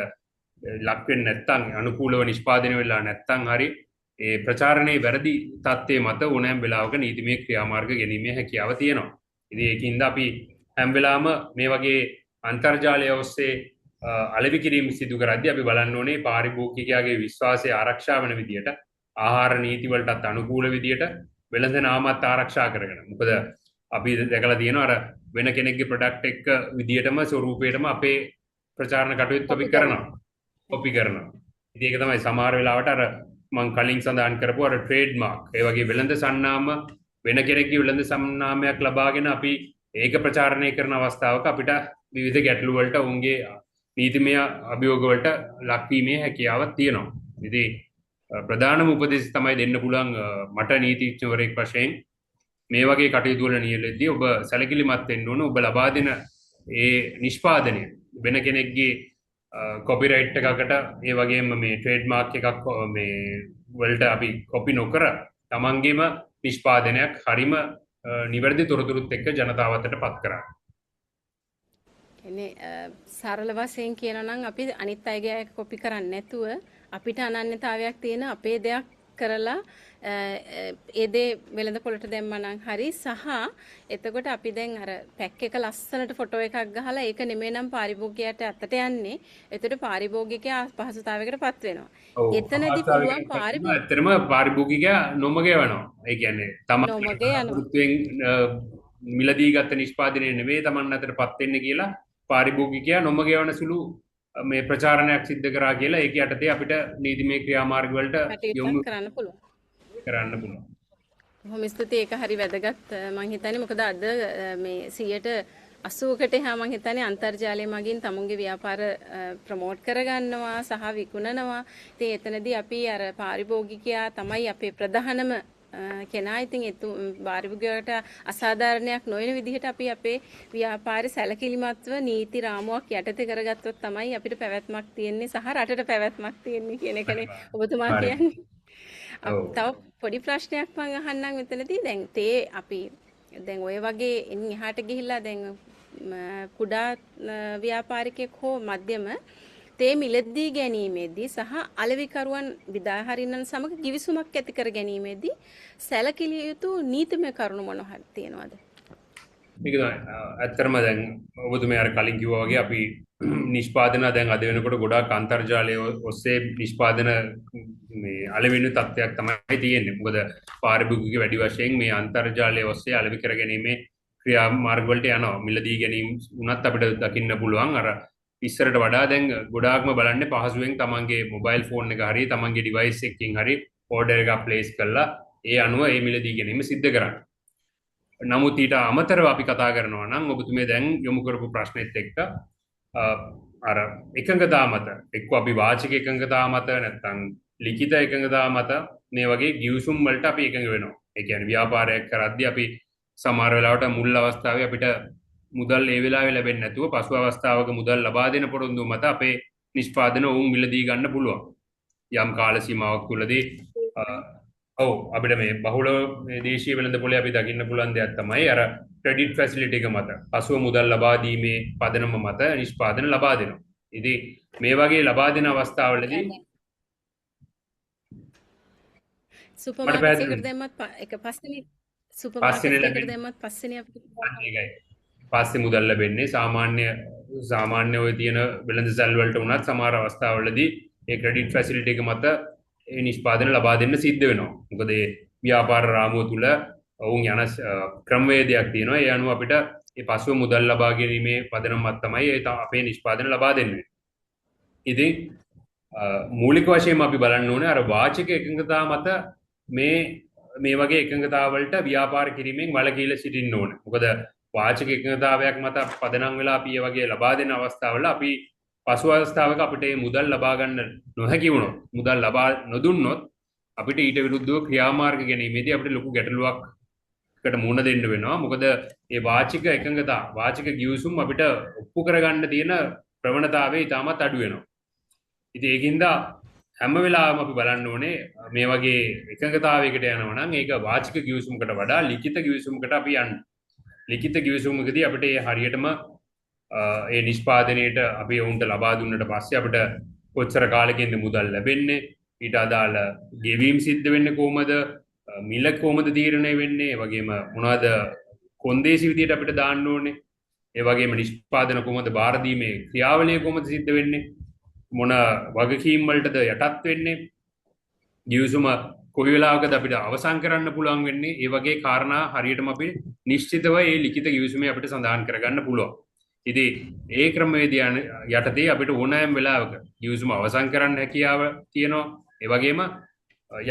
ලක් වෙන්නේ නැත්නම්, අනුකූලව නිෂ්පාදනය වෙලා නැත්නම් හරි ඒ ප්‍රචාරණයේ වැරදි තත්ත්වයේ මත ඕනෑම වෙලාවක නීතිමය ක්‍රියාමාර්ග ගැනීමේ හැකියාව තියෙනවා. ඉතින් ඒකින්ද අපි හැම වෙලාවම මේ වගේ අන්තර්ජාලය ඔස්සේ අලෙවි කිරීම සිදු කරද්දී අපි බලන්න ඕනේ පාරිභෝගිකයාගේ විශ්වාසය ආරක්ෂා වෙන විදියට, ආහාර නීති වලටත් අනුකූල විදියට වෙළඳ නාමත් ආරක්ෂා කරගෙන. මොකද අපි දැකලා තියෙනවා අර වෙන කෙනෙක්ගේ ප්‍රොඩක්ට් එක විදියටම ස්වරූපයටම අපේ ප්‍රචාරණ කටයුතු අපි කරනවා. කොපි කරනවා. ඉතින් ඒක තමයි සමහර වෙලාවට අර මං කලින් සඳහන් කරපු අර ට්‍රේඩ්මාර්ක්, ඒ වගේ වෙළඳ සන්නාම වෙන කෙනෙක්ගේ වෙළඳ සන්නාමයක් ලබාගෙන අපි ඒක ප්‍රචාරණය කරන අවස්ථාවක අපිට විවිධ ගැටලු වලට ඔවුන්ගේ නීතිමය අභියෝග වලට ලක්වීමේ හැකියාවක් තියෙනවා. ඉතින් ප්‍රධානම උපදෙස් තමයි දෙන්න පුළුවන් මට නීතිඥවරයෙක් වශයෙන් මේ වගේ කටයුතු වල නියැලෙද්දී ඔබ සැලකිලිමත් වෙන්න ඕන. ඔබ ලබා දෙන ඒ නිෂ්පාදනය වෙන කෙනෙක්ගේ කොපිරයිට් එකකට ඒ වගේම මේ ට්‍රේඩ්මාර්ක් එකක් මේ වලට අපි කොපි නොකර තමන්ගේම නිෂ්පාදනයක් හරිම නිවැරදි තොරතුරුත් එක්ක ජනතාව අතරට පත් කරන්න. එන්නේ සරල වශයෙන් කියනවා නම් අපි අනිත් අයගේ අය කොපි කරන්නේ නැතුව අපිට අනන්‍යතාවයක් තියෙන අපේ දෙයක් කරලා ඒ දේ වෙළඳ පොළට දැම්මා නම් හරි. සහ එතකොට අපි දැන් අර පැක් එක ලස්සනට ෆොටෝ එකක් ගහලා ඒක නෙමෙයි නම් පාරිභෝගිකයාට අතට යන්නේ. එතකොට පාරිභෝගිකයා අපහසුතාවයකට පත් වෙනවා. එතනදී පුළුවන් ඇත්තටම පාරිභෝගිකයා නොමග යවනවා. ඒ කියන්නේ තමන් නොමග යනවා. වෘත්තියෙන් මිලදී ගත්ත නිෂ්පාදනය නෙමෙයි තමන් අතට පත් වෙන්නේ කියලා පාරිභෝගිකයා නොමග යවන සුළු මේ ප්‍රචාරණයක් සිද්ධ කරා කියලා ඒක යටතේ අපිට නීතිමය ක්‍රියාමාර්ග වලට යොමු කරන්න පුළුවන්. කරන්න පුළුවන්. බොහොම ස්තුතියි. ඒක හරි වැදගත්. මං හිතන්නේ මොකද අද මේ 80%කට එහා මං හිතන්නේ අන්තර්ජාලය මගින් තමුන්ගේ ව්‍යාපාර ප්‍රමෝට් කරගන්නවා සහ විකුණනවා. ඉතින් එතනදී අපි අර පාරිභෝගිකයා තමයි අපේ ප්‍රධානම කෙනා. ඉතින් පාරිභෝගිකයාට අසාධාරණයක් නොවන විදිහට අපි අපේ ව්‍යාපාරي සැලකිලිමත්ව නීති රාමුවක් යටතේ කරගත්තොත් තමයි අපිට පැවැත්මක් තියෙන්නේ සහ රටට පැවැත්මක් තියෙන්නේ කියන එකනේ ඔබතුමා කියන්නේ. තව පොඩි ප්‍රශ්නයක් මං අහන්නම් මෙතනදී. දැන් තේ අපි දැන් ඔය වගේ එහාට ගිහිල්ලා දැන් කුඩා ව්‍යාපාරිකයෙක් හෝ මධ්‍යම තේ මිලදී ගැනීමේදී සහ අලෙවිකරුවන් විදා හරින්නන් සමග ගිවිසුමක් ඇති කර ගැනීමේදී සැලකිලිය යුතු නීතිමය කරුණු මොනවා හරි තියෙනවද? මේක තමයි ඇත්තටම දැන් ඔබතුමිය අර කලින් කිව්වා වගේ අපි නිෂ්පාදන දැන් අද වෙනකොට ගොඩාක් අන්තර්ජාලය ඔස්සේ නිෂ්පාදන මේ අලෙවි වෙන තත්ත්වයක් තමයි තියෙන්නේ. මොකද පාරිභෝගික වැඩි වශයෙන් මේ අන්තර්ජාලය ඔස්සේ අලෙවි කර ගැනීමේ ක්‍රියාමාර්ග වලට යනවා. මිලදී ගැනීම වුණත් අපිට දකින්න පුළුවන්. අර ඉස්සරට වඩා දැන් ගොඩාක්ම බලන්නේ පහසුවෙන් තමන්ගේ මොබයිල් ෆෝන් එක හරි තමන්ගේ ඩිවයිස් එකකින් හරි ඕඩර් එකක් ප්ලේස් කරලා ඒ අනුව ඒ මිලදී ගැනීම සිද්ධ කරන්න. නමුත් ඊට අමතරව අපි කතා කරනවා නම් ඔබතුමිය දැන් යොමු කරපු ප්‍රශ්නෙත් එක්ක අර එකඟතා මත, එක්ක අපි වාචික එකඟතා මත නැත්නම් ලිඛිත එකඟතා මත මේ වගේ ගිවිසුම් වලට අපි එකඟ වෙනවා. ඒ කියන්නේ ව්‍යාපාරයක් කරද්දී අපි සමහර වෙලාවට මුල් අවස්ථාවේ අපිට මුදල් ඒ වෙලාවේ ලැබෙන්නේ නැතුව පසු අවස්ථාවක මුදල් ලබා දෙන පොරොන්දුව මත අපේ නිෂ්පාදන ඔවුන් මිලදී ගන්න පුළුවන්. යම් කාල සීමාවක් තුලදී ඔව් අපිට මේ බහුලව මේ දේශීය වෙළඳ පොලේ අපි දකින්න පුළුවන් දෙයක් තමයි අර ක්‍රෙඩිට් ෆැසිලිටි එක මත පසුව මුදල් ලබා දීමේ පදනම මත නිෂ්පාදන ලබා දෙනවා. ඉතින් මේ වගේ ලබා දෙන අවස්ථාවලදී සුපර් මාකට් එකට දැම්මත් එක පස්සේනේ, සුපර් මාකට් එකට දැම්මත් පස්සේනේ අපිට ඒකයි පස්සේ මුදල් ලැබෙන්නේ. සාමාන්‍ය ඔය තියෙන වෙළඳ සැල් වලට වුණත් සමහර අවස්ථාවලදී ඒ ක්‍රෙඩිට් ෆැසිලිටි එක මත ඒ නිෂ්පාදන ලබා දෙන්න සිද්ධ වෙනවා. මොකද ඒ ව්‍යාපාර රාමුව තුල ඔවුන් යන ක්‍රමවේදයක් තියෙනවා. ඒ අනුව අපිට ඒ පසුව මුදල් ලබා ගැනීමේ පදනම මත තමයි ඒ අපේ නිෂ්පාදන ලබා දෙන්නේ. ඉතින් මූලික වශයෙන්ම අපි බලන්න ඕනේ අර වාචික එකඟතා මත මේ මේ වගේ එකඟතා වලට ව්‍යාපාර කිරීමෙන් වළකීලා සිටින්න ඕනේ. මොකද වාචික එකඟතාවයක් මත පදනම් වෙලා අපි ඒ වගේ ලබා දෙන අවස්ථාවල අපි පසු අවස්ථාවක අපිට මේ මුදල් ලබා ගන්න නොහැකි වුණොත්, මුදල් ලබා නොදුන්නොත් අපිට ඊට විරුද්ධව ක්‍රියාමාර්ග ගැනීමේදී අපිට ලොකු ගැටලුවක්කට මුහුණ දෙන්න වෙනවා. මොකද මේ වාචික එකඟතා, වාචික ගිවිසුම් අපිට ඔප්පු කරගන්න තියෙන ප්‍රවණතාවය ඉතාමත් අඩු වෙනවා. ඉතින් ඒකින්ද හැම වෙලාවෙම අපි බලන්න ඕනේ මේ වගේ එකඟතාවයකට යනවා නම් ඒක වාචික ගිවිසුමකට වඩා ලිඛිත ගිවිසුමකට අපි යන්න. ලිඛිත ගිවිසුමකදී අපිට ඒ හරියටම ඒ නිෂ්පාදනයේට අපි ඔවුන්ට ලබා දුන්නට පස්සේ අපිට කොච්චර කාලෙකින්ද මුදල් ලැබෙන්නේ, ඊට අදාළ ගෙවීම් සිද්ධ වෙන්නේ කොහොමද, මිල කොහොමද තීරණය වෙන්නේ, ඒ වගේම මොනවද කොන්දේසි විදියට අපිට දාන්න ඕනේ, ඒ වගේම නිෂ්පාදන කොහොමද බාර දීමේ ක්‍රියාවලිය කොහොමද සිද්ධ වෙන්නේ, මොන වගකීම් වලටද යටත් වෙන්නේ, ගිවිසුම කොයි වෙලාවකද අපිට අවසන් කරන්න පුළුවන් වෙන්නේ, ඒ වගේ කාරණා හරියටම අපි නිශ්චිතව ඒ ලිඛිත ගිවිසුමේ අපිට සඳහන් කරගන්න පුළුවන්. ඉතින් ඒ ක්‍රමවේදය යටතේ අපිට ඕනෑම වෙලාවක ගිවිසුම අවසන් කරන්න හැකියාව තියෙනවා. ඒ වගේම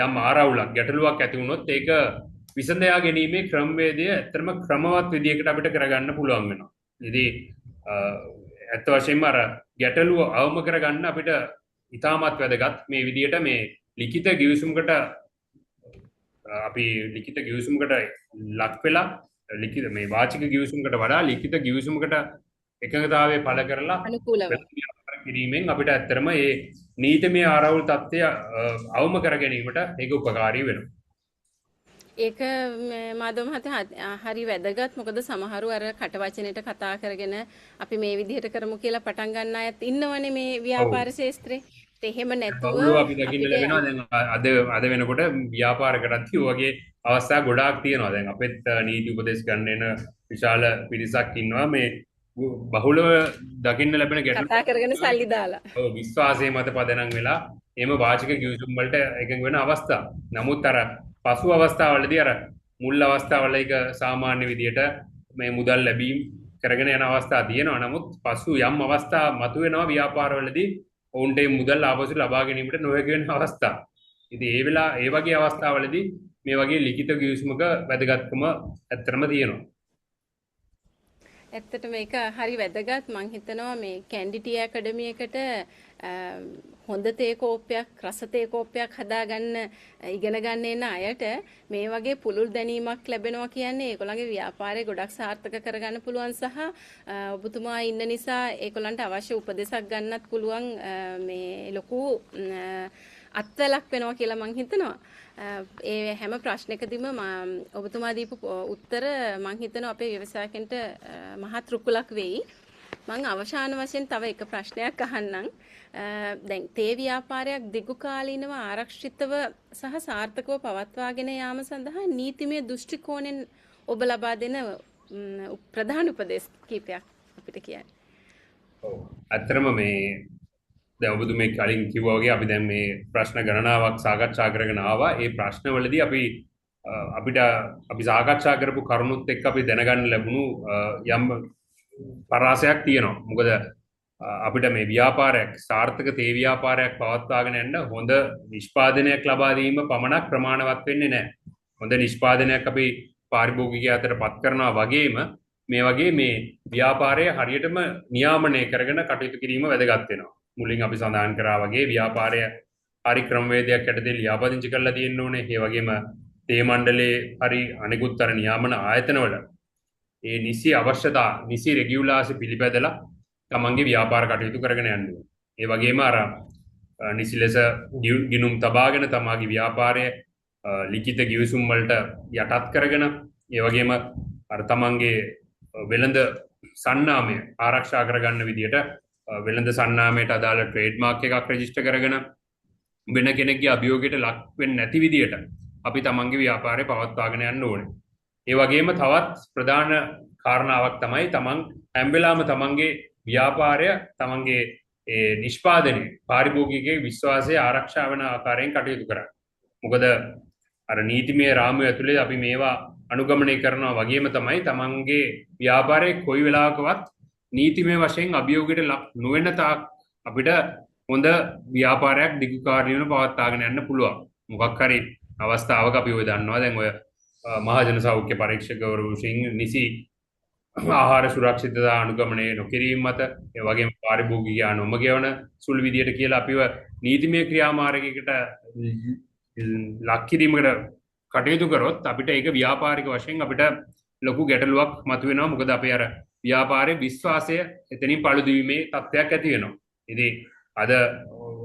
යම් ආරවුලක් ගැටලුවක් ඇති වුණොත් ඒක විසඳයා ගැනීමේ ක්‍රමවේදය ඇත්තටම ක්‍රමවත් විදියකට අපිට කරගන්න පුළුවන් වෙනවා. ඉතින් ඇත්ත වශයෙන්ම අර ගැටලුව අවම කරගන්න අපිට ඉතාමත් වැදගත් මේ විදියට මේ ලිඛිත ගිවිසුමකට අපි ලිඛිත ගිවිසුමකට ලක් වෙලා ලිඛිත මේ වාචික ගිවිසුමකට වඩා ලිඛිත ගිවිසුමකට එකඟතාවය පළ කරලා අනුකූලව කිරීමෙන් අපිට ඇත්තටම මේ නීතිමය ආරවුල් තත්ත්වය අවම කර ගැනීමට ඒක උපකාරී වෙනවා. ඒක මාධව මහත්තයා හරි වැදගත්. මොකද සමහරු අර කට වචනෙට කතා කරගෙන අපි මේ විදිහට කරමු කියලා පටන් ගන්න අයත් ඉන්නවනේ මේ ව්‍යාපාර ක්ෂේත්‍රේ. එහෙම නැතුව අපි දකින්න ලැබෙනවා. දැන් අද වෙනකොට ව්‍යාපාර කරද්දී ඔය වගේ අවස්ථා ගොඩාක් තියෙනවා. දැන් අපෙත් නීති උපදෙස් ගන්න එන විශාල පිරිසක් ඉන්නවා. මේ බහුලව දකින්න ලැබෙන ගැටලු කතා කරගෙන සල්ලි දාලා. ඔව්, විශ්වාසය මත පදනම් වෙලා එහෙම වාචික ගිවිසුම් වලට එකඟ වෙන අවස්ථා. නමුත් අර පසු අවස්ථාවලදී අර මුල් අවස්ථාවල ඒක සාමාන්‍ය විදියට මේ මුදල් ලැබීම් කරගෙන යන අවස්ථා තියෙනවා. නමුත් පසු යම් අවස්ථා මතුවෙනවා ව්‍යාපාරවලදී ඔවුන්ට මේ මුදල් ආපසු ලබා ගැනීමට නොහැකි වෙන අවස්ථා. ඉතින් ඒ වෙලා ඒ වගේ අවස්ථාවලදී මේ වගේ ලිඛිත ගිවිසුමක වැදගත්කම ඇත්තටම තියෙනවා. ඇත්තටම ඒක හරි වැදගත්. මං හිතනවා මේ කැන්ඩි ටී ඇකඩමි එකට හොඳ තේ කෝප්පයක්, රස තේ කෝප්පයක් හදාගන්න ඉගෙන ගන්න එන අයට මේ වගේ පුළුල් දැනීමක් ලැබෙනවා කියන්නේ ඒගොල්ලන්ගේ ව්‍යාපාරය ගොඩක් සාර්ථක කරගන්න පුළුවන් සහ ඔබතුමා ඉන්න නිසා ඒගොල්ලන්ට අවශ්‍ය උපදෙසක් ගන්නත් පුළුවන් මේ ලොකු අත්වලක් වෙනවා කියලා මං හිතනවා. ඒ හැම ප්‍රශ්නයකදීම ඔබතුමා දීපු උත්තර මං හිතනවා අපේ ව්‍යවසායකයන්ට මහත් රුකුලක් වෙයි. මං අවසාන වශයෙන් තව එක ප්‍රශ්නයක් අහන්නම්. දැන් තේ ව්‍යාපාරයක් දිගු කාලීනව ආරක්ෂිතව සහ සාර්ථකව පවත්වාගෙන යාම සඳහා නීතිමය දෘෂ්ටි කෝණයෙන් ඔබ ලබා දෙන ප්‍රධාන උපදෙස් කීපයක් අපිට කියන්න. ඔව්. ඇත්තටම මේ දැන් ඔබතුමේ කලින් කිව්වා වගේ අපි දැන් මේ ප්‍රශ්න ගණනාවක් සාකච්ඡා කරගෙන ආවා. ඒ ප්‍රශ්නවලදී අපිට අපි සාකච්ඡා කරපු කරුණුත් එක්ක අපි දැනගන්න ලැබුණු යම් පරාසයක් තියෙනවා. මොකද අපිට මේ ව්‍යාපාරයක්, සාර්ථක තේ ව්‍යාපාරයක් පවත්වාගෙන යන්න හොඳ නිෂ්පාදනයක් ලබා දීම පමණක් ප්‍රමාණවත් වෙන්නේ නැහැ. හොඳ නිෂ්පාදනයක් අපි පාරිභෝගිකයා අතර පත් කරනවා වගේම මේ වගේ මේ ව්‍යාපාරය හරියටම නියාමනය කරගෙන කටයුතු කිරීම වැදගත් වෙනවා. මුලින් අපි සඳහන් කරා වගේ ව්‍යාපාරය හරි ක්‍රමවේදයක් යටතේ ලියාපදිංචි කරලා තියෙන්න ඕනේ. ඒ වගේම තේ මණ්ඩලයේ හරි අනෙකුත් අර නියාමන ආයතනවල ඒ නිසි අවශ්‍යතා, නිසි රෙගියුලාසි පිළිපැදලා තමන්ගේ ව්‍යාපාර කටයුතු කරගෙන යන්න ඕනේ. ඒ වගේම අර නිසි ලෙස ගිණුම් තබාගෙන තමාගේ ව්‍යාපාරය ලිඛිත ගිවිසුම් වලට යටත් කරගෙන, ඒ වගේම අර තමන්ගේ වෙළඳ සන්නාමය ආරක්ෂා කරගන්න විදියට වෙළඳ සන්නාමයට අදාළ ට්‍රේඩ්මාර්ක් එකක් රෙජිස්ටර් කරගෙන වෙන කෙනෙක්ගේ අභියෝගයට ලක් වෙන්නේ නැති විදියට අපි තමන්ගේ ව්‍යාපාරය පවත්වාගෙන යන්න ඕනේ. ඒ වගේම තවත් ප්‍රධාන කාරණාවක් තමයි තමන් හැම වෙලාවම තමන්ගේ ව්‍යාපාරය, තමන්ගේ ඒ නිෂ්පාදනය පාරිභෝගිකගේ විශ්වාසය ආරක්ෂා වන ආකාරයෙන් කටයුතු කරන්න. මොකද අර නීතිමය රාමුව ඇතුලේ අපි මේවා අනුගමනය කරනවා වගේම තමයි තමන්ගේ ව්‍යාපාරයේ කොයි වෙලාවකවත් නීතිමය වශයෙන් අභියෝගයට ලක් නොවන තාක් අපිට හොඳ ව්‍යාපාරයක් දිගු කාලීනව පවත්වාගෙන යන්න පුළුවන්. මොකක් හරි අවස්ථාවක අපි ඔය දන්නවා දැන් ඔය මහජන සෞඛ්‍ය පරීක්ෂකවරු විසින් නිසි ආහාර සුරක්ෂිතතා අනුගමනය නොකිරීම මත, ඒ වගේම පාරිභෝගිකයා නොමග යවන සුළු විදියට කියලා අපිව නීතිමය ක්‍රියාමාර්ගයකට ලක් කිරීමකට කටයුතු කරොත් අපිට ඒක ව්‍යාපාරික වශයෙන් අපිට ලොකු ගැටලුවක් මතුවෙනවා. මොකද අපේ අර ව්‍යාපාරයේ විශ්වාසය එතනින් පළුදු වීමේ තත්ත්වයක් ඇති වෙනවා. ඉතින් අද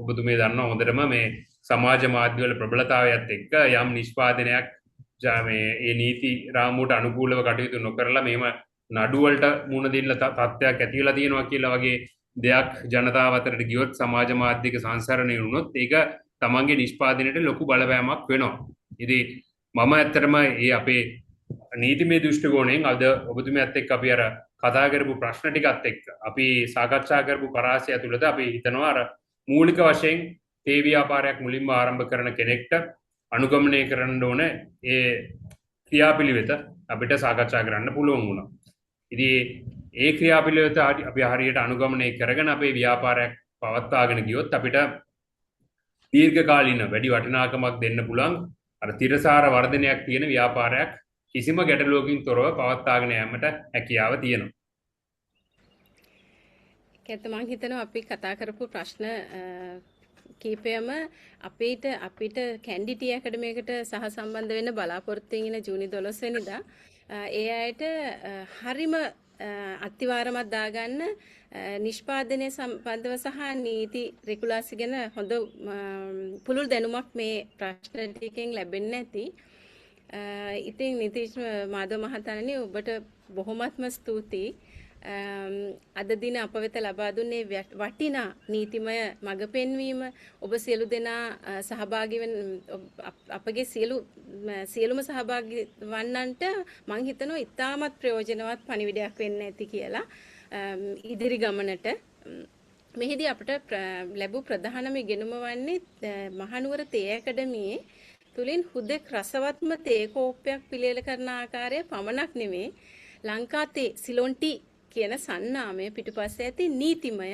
ඔබතුමිය දන්නවා හොඳටම මේ සමාජ මාධ්‍යවල ප්‍රබලතාවයත් එක්ක යම් නිෂ්පාදනයක් මේ ඒ නීති රාමුවට අනුකූලව කටයුතු නොකරලා මෙහෙම නඩු වලට මුහුණ දෙන්න තත්ත්වයක් ඇති වෙලා තියෙනවා කියලා වගේ දෙයක් ජනතාව අතරට ගියොත්, සමාජ මාධ්‍යක සංසරණය වුණොත් ඒක තමන්ගේ නිෂ්පාදනයට ලොකු බලපෑමක් වෙනවා. ඉතින් මම ඇත්තටම ඒ අපේ නීතිමය දෘෂ්ටි කෝණයෙන් අද ඔබතුමියත් එක්ක අපි අර කතා කරපු ප්‍රශ්න ටිකත් එක්ක අපි සාකච්ඡා කරපු පරාසය ඇතුළත අපි හිතනවා අර මූලික වශයෙන් තේ ව්‍යාපාරයක් මුලින්ම ආරම්භ කරන කෙනෙක්ට අනුගමනය කරන්න ඕන ඒ ක්‍රියාපිළිවෙත අපිට සාකච්ඡා කරන්න පුළුවන් වුණා. ඉතින් ඒ ක්‍රියාපිළිවෙත අපි හරියට අනුගමනය කරගෙන අපේ ව්‍යාපාරයක් පවත්වාගෙන ගියොත් අපිට දීර්ඝකාලීන වැඩි වටිනාකමක් දෙන්න පුළුවන් අර තිරසාර වර්ධනයක් තියෙන ව්‍යාපාරයක් කිසිම ගැටලුවකින් තොරව පවත්වාගෙන යාමට හැකියාව තියෙනවා. ඒත් මං හිතනවා අපි කතා කරපු ප්‍රශ්න කීපයම අපිට අපිට කැන්ඩි ටී ඇකඩමි එකට සහ සම්බන්ධ වෙන්න බලාපොරොත්තු වෙන ඉන්න ජූනි 12 වෙනිදා ඒ අයට හරිම අත්තිවාරමක් දාගන්න නිෂ්පාදනය සම්බන්ධව සහ නීති රෙගුලාසි ගැන හොඳ පුළුල් දැනුමක් මේ ප්‍රශ්න ටිකෙන් ලැබෙන්නේ නැති. ඉතින් නිතීෂ් මාධව මහතාණනි, ඔබට බොහොමත්ම ස්තුතියි. අද දින අප වෙත ලබා දුන්නේ වටිනා නීතිමය මඟ පෙන්වීම. ඔබ සියලු දෙනා සහභාගී වෙන අපගේ සියලුම සහභාගී වන්නන්ට මං හිතනවා ඉතාමත් ප්‍රයෝජනවත් පණිවිඩයක් වෙන්න ඇති කියලා ඉදිරි ගමනට. මෙහිදී අපට ලැබූ ප්‍රධානම ඉගෙනුම වන්නේ මහනුවර තේ ඇකඩමියේ තුලින් හුදෙක් රසවත්ම තේ කෝප්පයක් පිළියෙල කරන ආකාරය පමණක් නෙමේ, ලංකා තේ සිලොන් ටී කියන සන්නාමය පිටුපස්සේ ඇති නීතිමය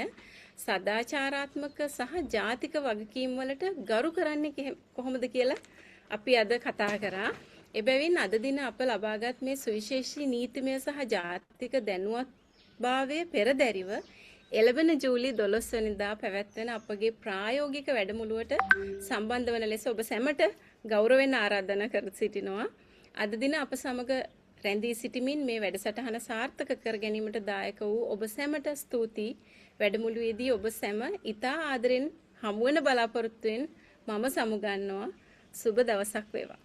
සදාචාරාත්මක සහ ජාතික වගකීම් වලට ගරු කරන්නේ කොහොමද කියලා අපි අද කතා කරා. එබැවින් අද දින අප ලබාගත් මේ සුවිශේෂී නීතිමය සහ ජාතික දැනුවත්භාවය පෙරදැරිව එළබෙන ජූලි 12 වෙනිදා පැවැත්වෙන අපගේ ප්‍රායෝගික වැඩමුළුවට සම්බන්ධ වන ලෙස ඔබ සැමට ගෞරවයෙන් ආරාධනා කර සිටිනවා. අද දින අප සමග රැඳී සිටිමින් මේ වැඩසටහන සාර්ථක කර ගැනීමට දායක වූ ඔබ සැමට ස්තුතියි. වැඩමුළුවේදී ඔබ සැම ඉතා ආදරෙන් හමුවන බලාපොරොත්තුවෙන් මම සමුගන්නවා. සුබ දවසක් වේවා.